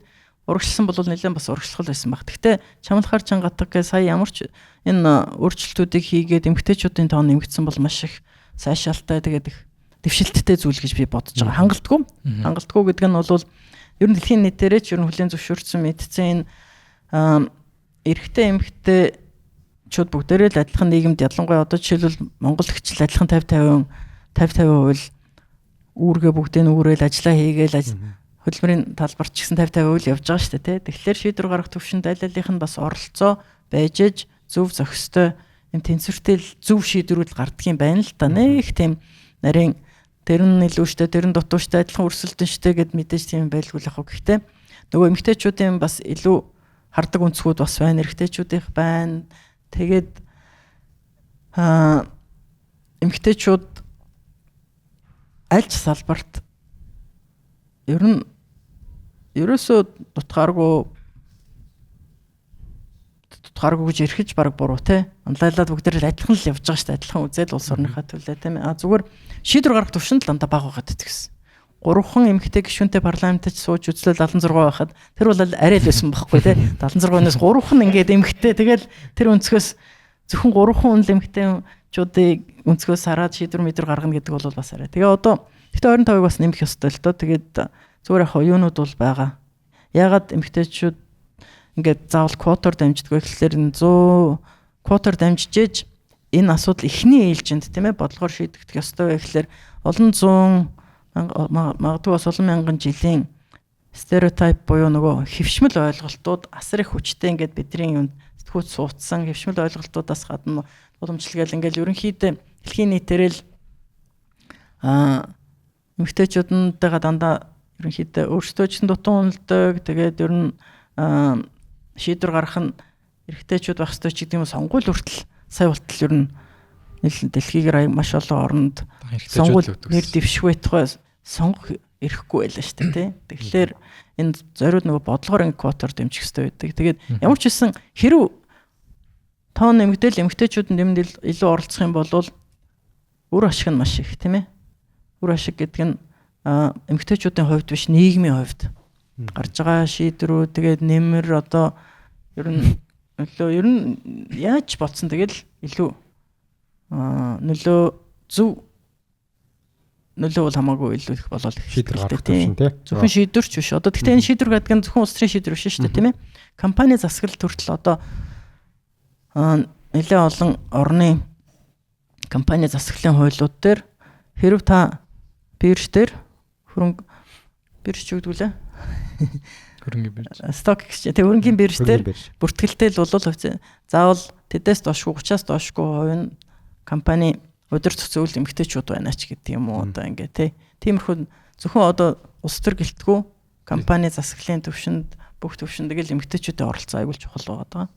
урагшлсан бол нэлээд бас урагшлах байсан баг. Гэхдээ чамлахаар чангатдаг гэ сая ямар ч энэ өөрчлөлтүүдийг хийгээд эмэгтэйчүүдийн тоо нэмэгдсэн бол маш их сайшаалтай, тэгээд их дэвшилттэй зүйл гэж би бодож байгаа. Хангалтгүй. Хангалтгүй гэдэг нь бол ер нь дэлхийн нийтээрээ ч ер нь хүлээн зөвшөөрсөн мэдсэн энэ эрэгтэй эмэгтэйчүүд бүгдээрээ л адилхан нийгэмд, ялангуяа одоо жишээлбэл Монгол хчил адилхан 50 50 50 50% үүргээ бүгдийг нь үүрэл ажиллаа хийгээл хөдөлмөрийн талбарт ч гэсэн 50 50% л явж байгаа шүү дээ, тий. Тэгэхээр шийдвэр гаргах төвшөнд аль алийнх нь бас оролцоо байж аж зөв зохистой юм тэнцвэртэй л зөв шийдвэрүүд гардаг юм байна л да. Нэг тийм нарийн тэр нь илүү штэ, тэр нь дутуу штэ, адилхан өрсөлдөн штэ гэд мэдээж тийм байлгүй л яг. Гэхдээ нөгөө эмэгтэйчүүдийн бас илүү хардаг өнцгүүд бас байна, эрэгтэйчүүдийнх байна. Тэгээд эмэгтэйчүүд аль ч салбарт ер нь ерөөсөө дутгааргүй гэж эрхэж баг буруу те. Анлайлаад бүгдээр л адилхан л явж байгаа шүү дээ. Адилхан үзэл улс орныхаа төлөө тийм ээ. А зүгээр шийдвэр гаргах төвшөнд л дандаа бага байгаад гэсэн. 3 эмэгтэй гишүүнтэй парламентд сууж үзлээ 76 байхад тэр бол арай л байсан байхгүй те. 76-наас 3 ингээд эмэгтэй, тэгэл тэр өнцгөөс зөвхөн 3 хүн л эмэгтэйчүүдийг өнцгөөс хараад шийдвэр мэдвэр гаргана гэдэг бол бас арай. Тэгээ одоо гэхдээ 25-ыг бас нэмэх ёстой л доо. Тэгээд зүгээр яг юунууд бол байгаа. Яагаад эмэгтэйчүүд ингээд заавал квотоор дамждаг вэ гэхлээр 100 квотоор дамжижээж энэ асуудал эхний ээлжинд тийм ээ бодлогоор шийдэгдэх ёстой вэ гэхлээр олон зуун магадгүй бас олон мянган жилийн стереотип буюу нөгөө хэвшмэл ойлголтууд асар их хүчтэй ингээд бидний юунд сэтгүүц суудсан хэвшмэл ойлголтуудаас гадна Уламжлал ингээл ерөнхийдөө дэлхийн нийтээр л эмэгтэйчүүднтэйгээ дандаа ерөнхийдөө өөрсдөө ч дутуу үнэлдэг. Тэгээд ер нь шийдвэр гаргах нь эрэгтэйчүүд байх ёстой ч гэдэг юм, сонгуул хүртэл сая болтол ер нь дэлхийгээр маш олон оронд сонгуул нэр дэвших байтугай сонгох эрэхгүй байлаа шүү дээ, тий. Тэгэхээр энэ зориуд нөгөө бодлогоор ингэ квотоор дэмжих ёстой байдаг. Тэгээд ямар ч байсан хэрв тоо нэмэгдээл эмэгтэйчүүд нэмэнд илүү оролцох юм бол үр ашиг нь маш их, тийм ээ. Үр ашиг гэдэг нь эмэгтэйчүүдийн хувьд биш, нийгмийн хувьд гарч байгаа шийдвэрүүд, тэгээд нэмэр одоо ер нь нөлөө ер нь яаж бодсон тэгэл илүү нөлөө зөв нөлөө бол хамаагүй илүү их болол шийдвэр гаргах төвшин, тий. Зөвхөн шийдвэрч биш. Одоо гэхдээ энэ шийдвэр гэдэг нь зөвхөн улс төрийн шийдвэр биш шүү дээ, тийм ээ. Компани засаглал төртөл одоо нэлээд олон орны компани засаглалын хуулиуд дээр хэрв та бирж дээр хөрөнгө бирж ч гэдэг лээ. Хөрөнгийн бирж. Stock exchange тэг хөрөнгийн бирж дээр бүртгэлтэй л бол заавал тэдээс доошгүй 30-аас доошгүй хувь нь компани удирдах зөвлөл эмэгтэйчүүд байна ч гэдэг юм уу одоо ингээ тий. Тиймэрхүү зөвхөн одоо улс төр гэлтгүү компани засаглалын төвшөнд бүх төвшөнд тэгэл эмэгтэйчүүдийн оролцоо аягүй чухал байгаа даа.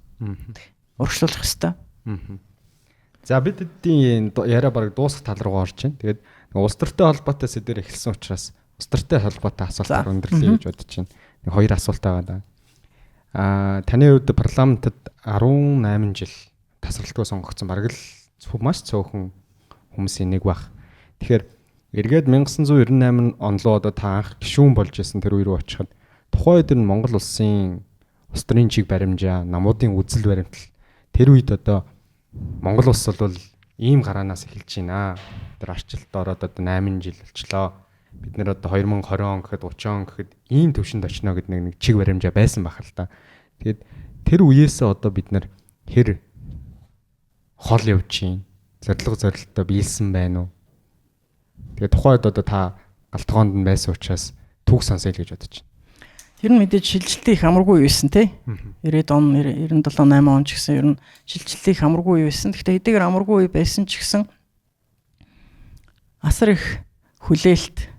Урагшлуулах ёстой. За бид эдийн яриа бараг дуусах тал руугаа орж байна. Тэгээд улс төртэй холбоотой сэдвэр эхэлсэн учраас улс төртэй холбоотой асуултаар өндөрлөе гэж бодож байна. Нэг хоёр асуулт байгаа даа. Таны хувьд парламентод 18 жил тасралтгүй сонгогдсон бараг л маш цөөхөн хүмүүсийн нэг баг. Тэгэхээр эргээд 1998 он руу одоо та анх гишүүн болж исэн тэр үе рүү очиход тухайн үед нь Монгол улсын улс төрийн чиг баримжаа, намуудын үзэл баримтлал тэр үед одоо Монгол улс бол ийм гараанаас эхэлж байна. Тэр арчилт ороод одоо 8 жил болчлоо. Бид нэр одоо 2020 он гэхэд 30 он гэхэд ийм төвшөнд очино гэдэг нэг чиг баримжаа байсан байх л та. Тэгээд тэр үеэсээ одоо бид нэр хэр хол явж чинь зорилго зорилттой биелсэн байна уу? Тэгээд тухайн үед одоо та галтгоонд нь байсан учраас түүх сонсъё л гэж бодож байна. Тэр нь мэдээж шилжилтийн их амаргүй байсан тий. 90-ад он 97 8 он ч гэсэн ер нь шилжилтийн их амаргүй байсан. Гэхдээ хэдийгээр амаргүй байсан ч гэсэн асар их хүлээлт.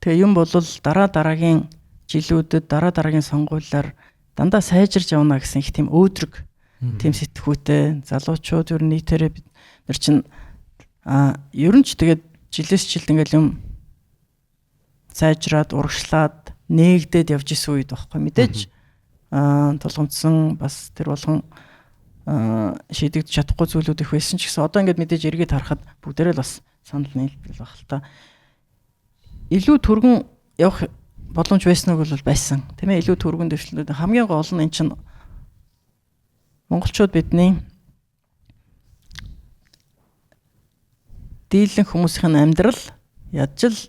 Тэгээ юм бол дараа дараагийн жилүүдэд дараа дараагийн сонгуулиар дандаа сайжирч явна гэсэн их тийм өөдрөг тийм сэтгүүтэй залуучууд ер нь нийтээрээ бид нар чинь ер нь ч тэгээд жилээс жилд ингээл юм сайжраад урагшлаад нээгдээд явж исэн үед байхгүй мэдээж тулгамдсан бас тэр болгон шийдэгдэж чадахгүй зүйлүүд их байсан ч гэсэн одоо ингээд мэдээж эргээд харахад бүгдээрээ л бас санал нийлбэл баг л та. Илүү түргэн явах боломж байсан уу бол байсан. Тийм ээ, илүү түргэн дэвшлүүд хамгийн гол нь эн чинь монголчууд бидний дийлэн хүмүүсийн амьдрал ядж л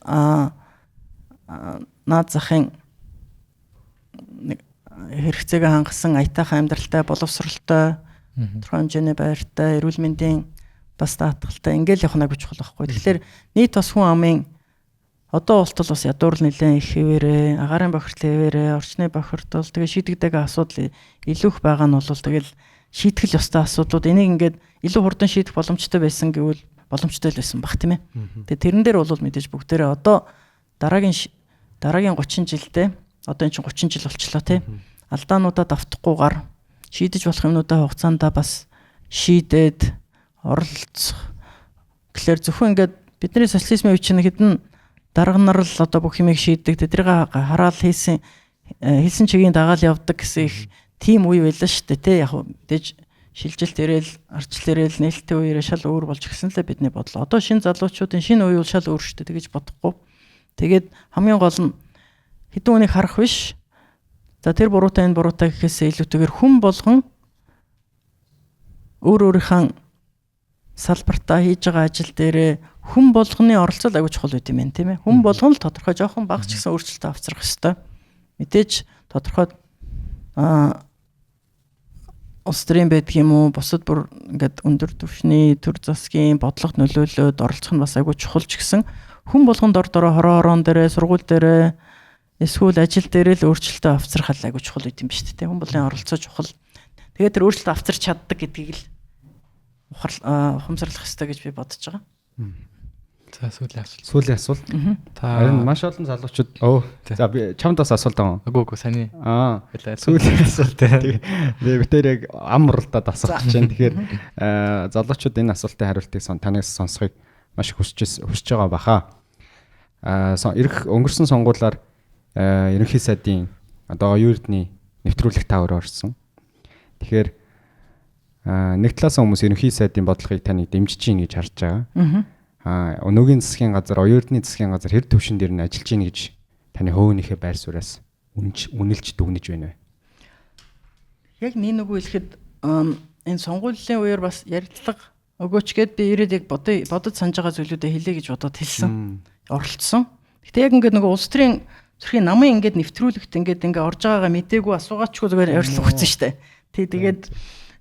наад захын хэрэгцээгээ хангасан аятайхан амьдралтай, боловсралтай, тодорхой хэмжээний байртай, эрүүл мэндийн бас даатгалтай ингээл явах нь аягүй чухал байхгүй. Тэгэхээр нийт бас хүн амын одоо болтол бас ядуурл нэлээд их хэвээрээ, агаарын бохирдол хэвээрээ, орчны бохирдол, тэгээ шийдэгдэг асуудал илүү их байгаа нь бол тэгэл шийтгэл ёстой асуудлууд. Энийг ингээд илүү хурдан шийдэх боломжтой байсан гэвэл боломжтой л байсан бах тийм ээ. Тэгээ тэрэн дээр бол мэдээж бүгдээрээ одоо дараагийн 30 жилдээ одоо эн чинь 30 жил болчлоо тийм. Алдаануудаа давтахгүйгээр шийдэж болох юмнуудаа хугацаанд бас шийдээд оролцох. Тэгэхээр зөвхөн ингээд бидний социализмын үе чинь хэдэн дарга нар л одоо бүх юмыг шийддэг, тэднийг хараал хийсэн хэлсэн чигийн дагаал явдаг гэсэн их тийм үе байлаа шүү дээ тий. Яг мэдээж шилжилт ирээл, арчлал ирээл, нээлттэй үеэрээ шал өөр болж гисэн л бидний бодлоо. Одоо шинэ залуучуудын шинэ үе бол шал өөр шүү дээ, тэгэж бодохгүй. Тэгээд хамгийн гол нь хэдэн хүнийг харах биш. За тэр буруутай энэ буруутай гэхээсээ илүүтэйгээр хүн болгон өөр өөрийнхөө салбартаа хийж байгаа ажил дээрээ хүн болгоны оролцол аягүй чухал байт юм байна тийм ээ. Хүн болгон л тодорхой жоохон бага ч гэсэн өөрчлөлтөө авчрах ёстой. Мэдээж тодорхой улс төрийн байдаг юм уу, бусад бүр ингээд өндөр түвшний төр засгийн бодлогод нөлөөлөөд оролцох нь бас аягүй чухал ч гэсэн хүн болгон дор дороо хороо хороон дээрээ, сургууль дээрээ эсвэл ажил дээрээ л өөрчлөлтөө авчрах аягүй чухал байт юм биш үү? Хүн болгоны оролцоо чухал. Тэгээд тэр өөрчлөлтөө авчирч чаддаг гэдгийг л Ухамсарлах ёстой гэж би бодож байгаа. За сүүлийн асуулт. Сүүлийн асуулт. Та Харин маш олон залуучууд за би чамд бас асуулт байгаа. Үгүй саний. Сүүлийн асуулт. Би битээр яг ам уралдаад асуух гэж байна. Тэгэхээр залуучууд энэ асуултын хариултыг танаас сонсохыг маш хүсэж байгаа баха. Ирэх өнгөрсөн сонгуулиар ерөнхий сайдын одоо оюун эрдний нэвтрүүлэг та өөрөө орсон. Тэгэхээр нэг талаас хүмүүс ерөнхий сайдын бодлогыг таныг дэмжиж гин гэж харж байгаа. Өнөөгийн засгийн газар, оюун эрдний засгийн газар хэр төвшин дээр нь ажиллаж гин гэж таны хөөнийхөө байр сууриас үнэлж дүгнэж байна вэ? Яг нэг үгүй хэлэхэд энэ сонгуулийн үеэр бас ярилцлага өгөөч гэд би ирээд яг бодож санаж байгаа зүйлүүдээ хэлье гэж бодоод хэлсэн. Оролцсон. Гэтэ яг ингээд нөгөө улс төрийн зүрхийн намын ингээд нэвтрүүлэгт ингээд ингээ орж байгаагаа мдээгүй асуугаачгүй зүгээр ойрлох өгсөн штэ. Тэгээд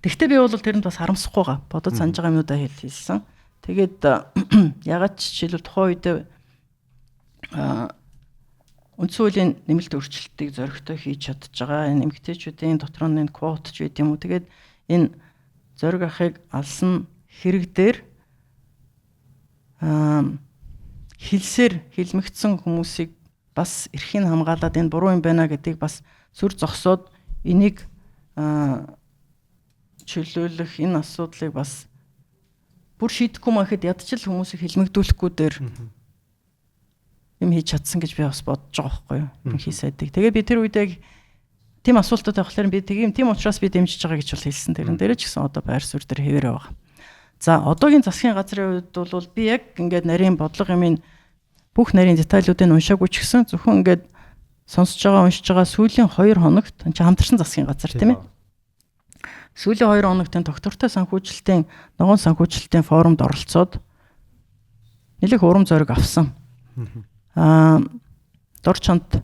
тэгтээ би бол тэрэнд бас харамсахгүй байгаа. Бодож санаж байгаа юмнуудаа хэлсэн. Тэгээд ягаад ч жишээлбэл тухайн үедээ үндсэн хуулийн нэмэлт өөрчлөлтийг зоригтой хийж чадж байгаа. Энэ эмэгтэйчүүдийн дотор нь квот ч байд юм уу. Тэгээд энэ зориг ахыг алсан хэрэг дээр хилсээр хилмигдсэн хүмүүсийг бас эрхийг хамгаалаад энэ буруу юм байна гэдгийг бас сүр зогсоод энийг чөлөөлөх энэ асуудлыг бас бүр шийдэхгүй махад ядчил хүмүүсийг хилмигдүүлэхгүй дээр юм хийж чадсан гэж би бас бодож байгаа байхгүй юу? Ерөнхий сайдыг. Тэгээ би тэр үед яг тийм асуултууд авахлаар би тийм учраас би дэмжиж байгаа гэж бол хэлсэн. Тэрэн дээр ч гэсэн одоо байр суурь дээр хэвээрээ байгаа. За одоогийн засгийн газрын хувьд бол би яг ингээд нарийн бодлого юмын бүх нарийн детайлуудыг уншаагүй ч гэсэн зөвхөн ингээд сонсож байгаа, уншиж байгаа сүүлийн 2 хоногт энэ чинь хамтарсан засгийн газар тийм ээ. Сүүлийн 2 хоногт энэ доктортой санхүүжилтийн ногоон санхүүжилтийн форумд оролцоод нэлээх урам зориг авсан. Дор чамд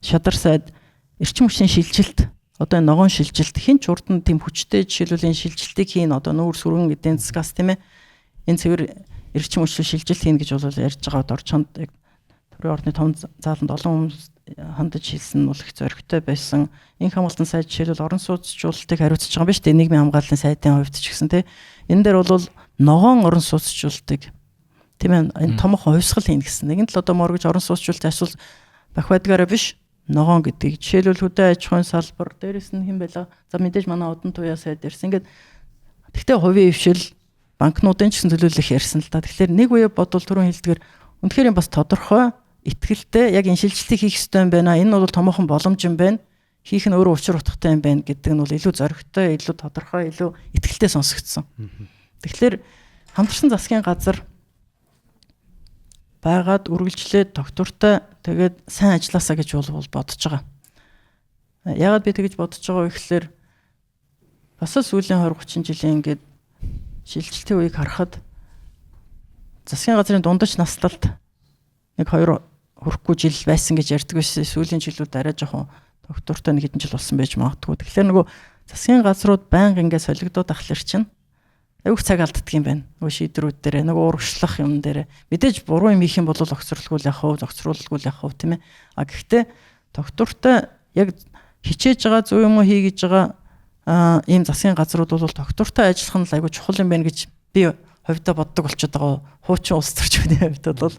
шадар сайд эрчим хүчний шилжилт, одоо энэ ногоон шилжилт хэн ч урд нь тийм хүчтэй жишээлбэл энэ шилжилтийг хийн одоо нүүр сүргэн эдийн засгаас тийм ээ энэ цэвэр эрчим хүчний шилжилт хийн гэж бол ярьж байгаа дор чамд яг төрийн ордны том зааланд олон хүмүүс хандаж хэлсэн нь бол их зоригтой байсан. Инх хамгаалтын сайд жишээлбэл орон сууцжуулалтыг хариуцж байгаа юм биш үү? Нийгмийн хамгааллын сайдын хувьд ч гэсэн тийм. Энэ дээр бол ногоон орон сууцжуулалтыг тийм ээ энэ томоохон хувьсгал хийнэ гэсэн. Нэгэн тал одоо моргиж орон сууцжуулалтын асуудал бах байдгаараа биш ногоон гэдгийг жишээлбэл хөдөө аж ахуйн салбар дээрэс нь хэн байлаа. За мэдээж манай удан туяа сайд ирсэн. Ингээд тэгтээ хувийн хвшил банкнуудын ч гэсэн төлөөлөх ярьсан л да. Тэгэхээр нэг үе бодвол түрүүн хэлдгээр үнэхээр юм бас тодорхой итгэлтэй яг энэ шилжилтийг хийх ёстой юм байна. Энэ бол томоохон боломж юм байна. Хийх нь өөрөө учир утгатай юм байна гэдэг нь бол илүү зоригтой, илүү тодорхой, илүү итгэлтэй сонсогдсон. Тэгэхээр хамтарсан засгийн газар байгаад үргэлжлээд доктортой тэгээд сайн ажилласаа гэж бол бодож байгаа. Яагаад би тэгэж бодож байгаа вэ гэхээр бас л сүүлийн 20 30 жилийн ингээд шилжилтийн үеийг харахад засгийн газрын дундаж наслалт нэг 2 хүрэхгүй жил байсан гэж ярьдаг байсан. Сүүлийн жилүүд арай жоохон доктортой нэг хэдэн жил болсон байж магадгүй. Тэгэхээр нөгөө засгийн газрууд байнга ингээд солигдоод ахлаар чинь айгүйх цаг алддаг юм байна. Нөгөө шийдвэрүүд дээр, нөгөө урагшлах юм дээр мэдээж буруу юм хийх юм бол огцролгүй л явах уу, зохицруулалгүй л явах уу тийм ээ. А гэхдээ доктортой яг хичээж байгаа зөв юм уу хий гэж байгаа ийм засгийн газрууд бол доктортой ажиллах нь л айгүй чухал юм байна гэж би хувьдаа боддог болчиход байгаа. Хуучин улс төрчүүдийн хувьд бол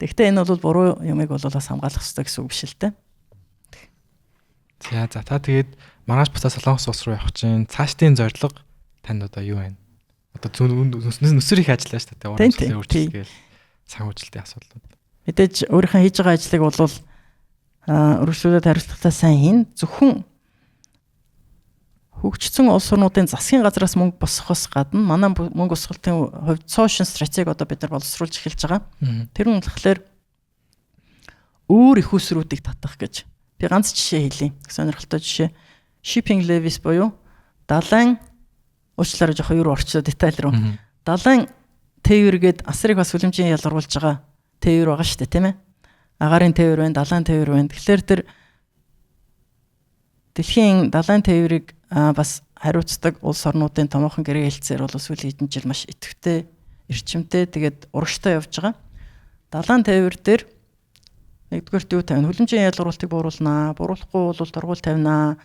тэгтээ энэ бол буруу юмыг бол бас хамгаалах хэрэгтэй гэсэн үг биш л дээ. За та тэгээд маргааш буцаа Солонгос улс руу явах чинь цаашдын зорилго танд одоо юу байна? Одоо нүсэр их ажиллаа шүү дээ. Уран бүтээлийн өөрчлөлт гээл санхүүжилтийн асуудлууд. Мэдээж өөрийнхөө хийж байгаа ажлыг бол өргөжлүүлээд хариуцлагатай сайн хийн. Зөвхөн хөгжсөн улс орнуудын засгийн газраас мөнгө босгохоос гадна манай мөнгө босголтын хувьд цоошин стратеги одоо бид нар боловсруулж эхэлж байгаа. Тэр нь болохоор өөр их усруудыг татах гэж. Би ганц жишээ хэлье. Сонирхолтой жишээ. Shipping levies буюу далайн уучлаарай жоохон юу орчлоо деталь руу. Далайн тээвэр гээд асрыг бас хүлэмжийн ялгаруулж байгаа тээвэр байгаа шүү дээ, тийм ээ. Агаарын тээвэр байна, далайн тээвэр байна. Тэгэхээр тэр дэлхийн далайн тээврийг бас хариуцдаг улс орнуудын томоохон гэрээ хэлцээр бол сүүлийн хэдэн жил маш идэвхтэй, эрчимтэй, тэгээд урагштай явж байгаа. Далайн тээвэр дээр нэгдүгээрт юу тавина? Хүлэмжийн ялгаруулалтыг бууруулнаа. Бууруулахгүй бол торгуул тавина.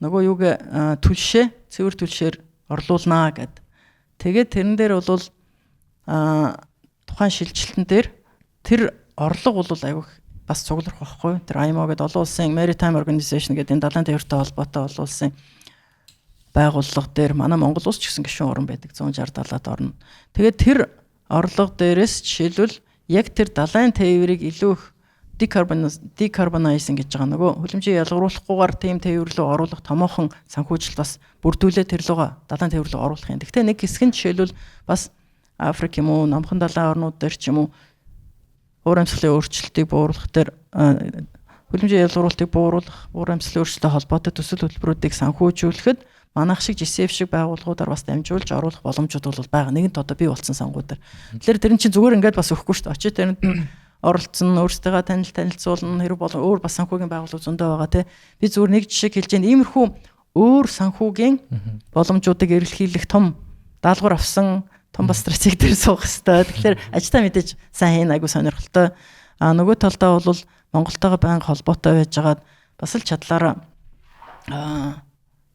Нөгөө юуг түлшээ, цэвэр түлшээр орлуулнаа гэд. Тэгээд тэрэн дээр бол тухайн шилжилтэн дээр тэр орлого бол айгүйх бас цугларах байхгүй. Тэр IMO гэдэг олон улсын Maritime Organization гэдэг энэ далайн тээвртэй холбоотой олон улсын байгууллага дээр манай Монгол улс ч гэсэн гишүүн орн байдаг, 160 70-аад орн. Тэгээд тэр орлого дээрээс жишээлбэл яг тэр далайн тээврийг илүү их decarbonizing гэж байгаа нөгөө хүлэмжийн ялгаруулахгүйгээр тийм тээвэр рүү оруулах томоохон санхүүжилт бас бүрдүүлээ тэр лугаа далайн тээвэр рүү оруулах юм. Гэхдээ нэг хэсэг нь жишээлбэл бас Африк юм уу, Номхон далайн орнууд дээр ч юм уу уур амьсгалын өөрчлөлтийг бууруулах дээр, хүлэмжийн ялгаруулалтыг бууруулах, уур амьсгалын өөрчлөлттэй холбоотой төсөл хөтөлбөрүүдийг санхүүжүүлэхэд манайх шиг GCF шиг байгууллагуудаар бас дамжуулж оруулах боломжууд бол байгаа. Нэгэнт одоо бий болсон сангуудаар. Тэгэхээр тэр чинь зүгээр ингээд бас өгөхгүй шүү дээ. Очиж тэрэнд нь оролцсон, өөрсдөө танилцуулна, хэрэг бол өөр бас санхүүгийн байгууллага зөндөө байгаа тий. Би зүгээр нэг жишээ хэлж байна. Иймэрхүү өөр санхүүгийн боломжуудыг эрэлхийлэх том даалгавар авсан том бас стратеги дээр суух хэвээр. Тэгэхээр ажлаа мэдээж сайн хийн, айгу сонирхолтой. А нөгөө талдаа бол Монголтойгоо байнга холбоотой байжгаад бас л чадлаараа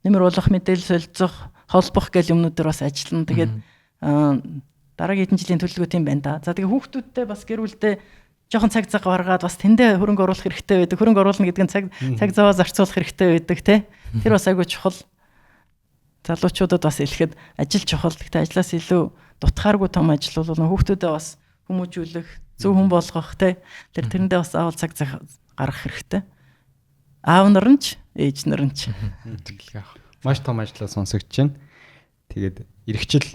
нэмэр болох, мэдээлэл солилцох, холбох гэл юмнууд дээр бас ажиллана. Тэгээд дараагийн хэдэн жилийн төлөвлөгөө тийм байна да. За тэгээ хүүхдүүдтэй бас гэр бүлдээ жоохон цаг зав гаргаад бас тэндээ хөрөнгө оруулах хэрэгтэй байдаг. Хөрөнгө оруулна гэдэг нь цаг заваа зарцуулах хэрэгтэй байдаг те. Тэр бас айгүй чухал. Залуучуудад бас хэлэхэд ажил чухал. Гэхдээ ажлаас илүү дутхааргүй том ажил бол хүүхдүүдээ бас хүмүүжүүлэх, зөв хүн болгох те. Тэр тэрэндээ бас заавал цаг зав гаргах хэрэгтэй. Аав нар нь ч, ээж нар нь ч. Маш том ажлаа сонсогдож байна. Тэгээд эргэжил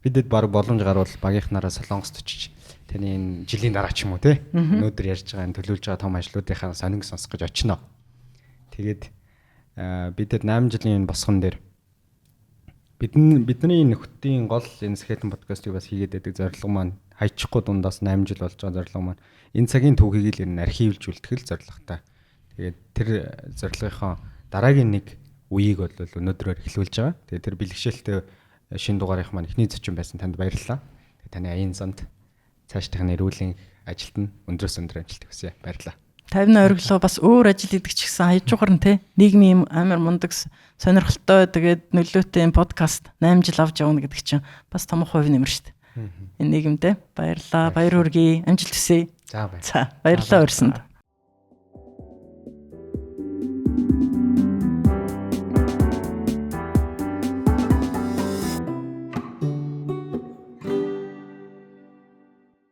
бидэд баг боломж гарвал багийнхнаараа Солонгост очиж таны энэ жилийн дараа ч юм уу те өнөөдөр ярьж байгаа энэ төлөвлөж байгаа том ажлуудынхаа сонинг сонсох гэж очино. Тэгээд бидэд 8 жилийн энэ босгон дээр бидний нөхдийн гол энэ Skeleton подкастыг бас хийгээд байдаг зорилго маань хайчихгүй дундаас 8 жил болж байгаа зорилго маань энэ цагийн түүхийг л энэ архивлж үлдэх л зорилготой. Тэгээд тэр зорилгынхоо дараагийн нэг үеийг бол өнөөдрөөр эхлүүлж байгаа. Тэгээд тэр бэлгшээлтэй шинэ дугаарынх маань эхний зочин байсан танд баярлалаа. Тэгээд таны аян занд цаашдах нэрүүлийн ажилд нь өндрөөс өндөр амжилт хүсье. Баярлалаа. 50 оргилоо бас өөр ажил хийдэг ч гэсэн хаяжуугаар нь те нийгмийн юм амар мундаг сонирхолтой тэгээд нөлөөтэй юм подкаст 8 жил авч явна гэдэг чинь бас том хувь нэмэр шүү дээ. Энэ нийгэмдээ баярлалаа. Баяр хүргэе. Амжилт хүсье. За баярлалаа. За баярлалаа урьсанд.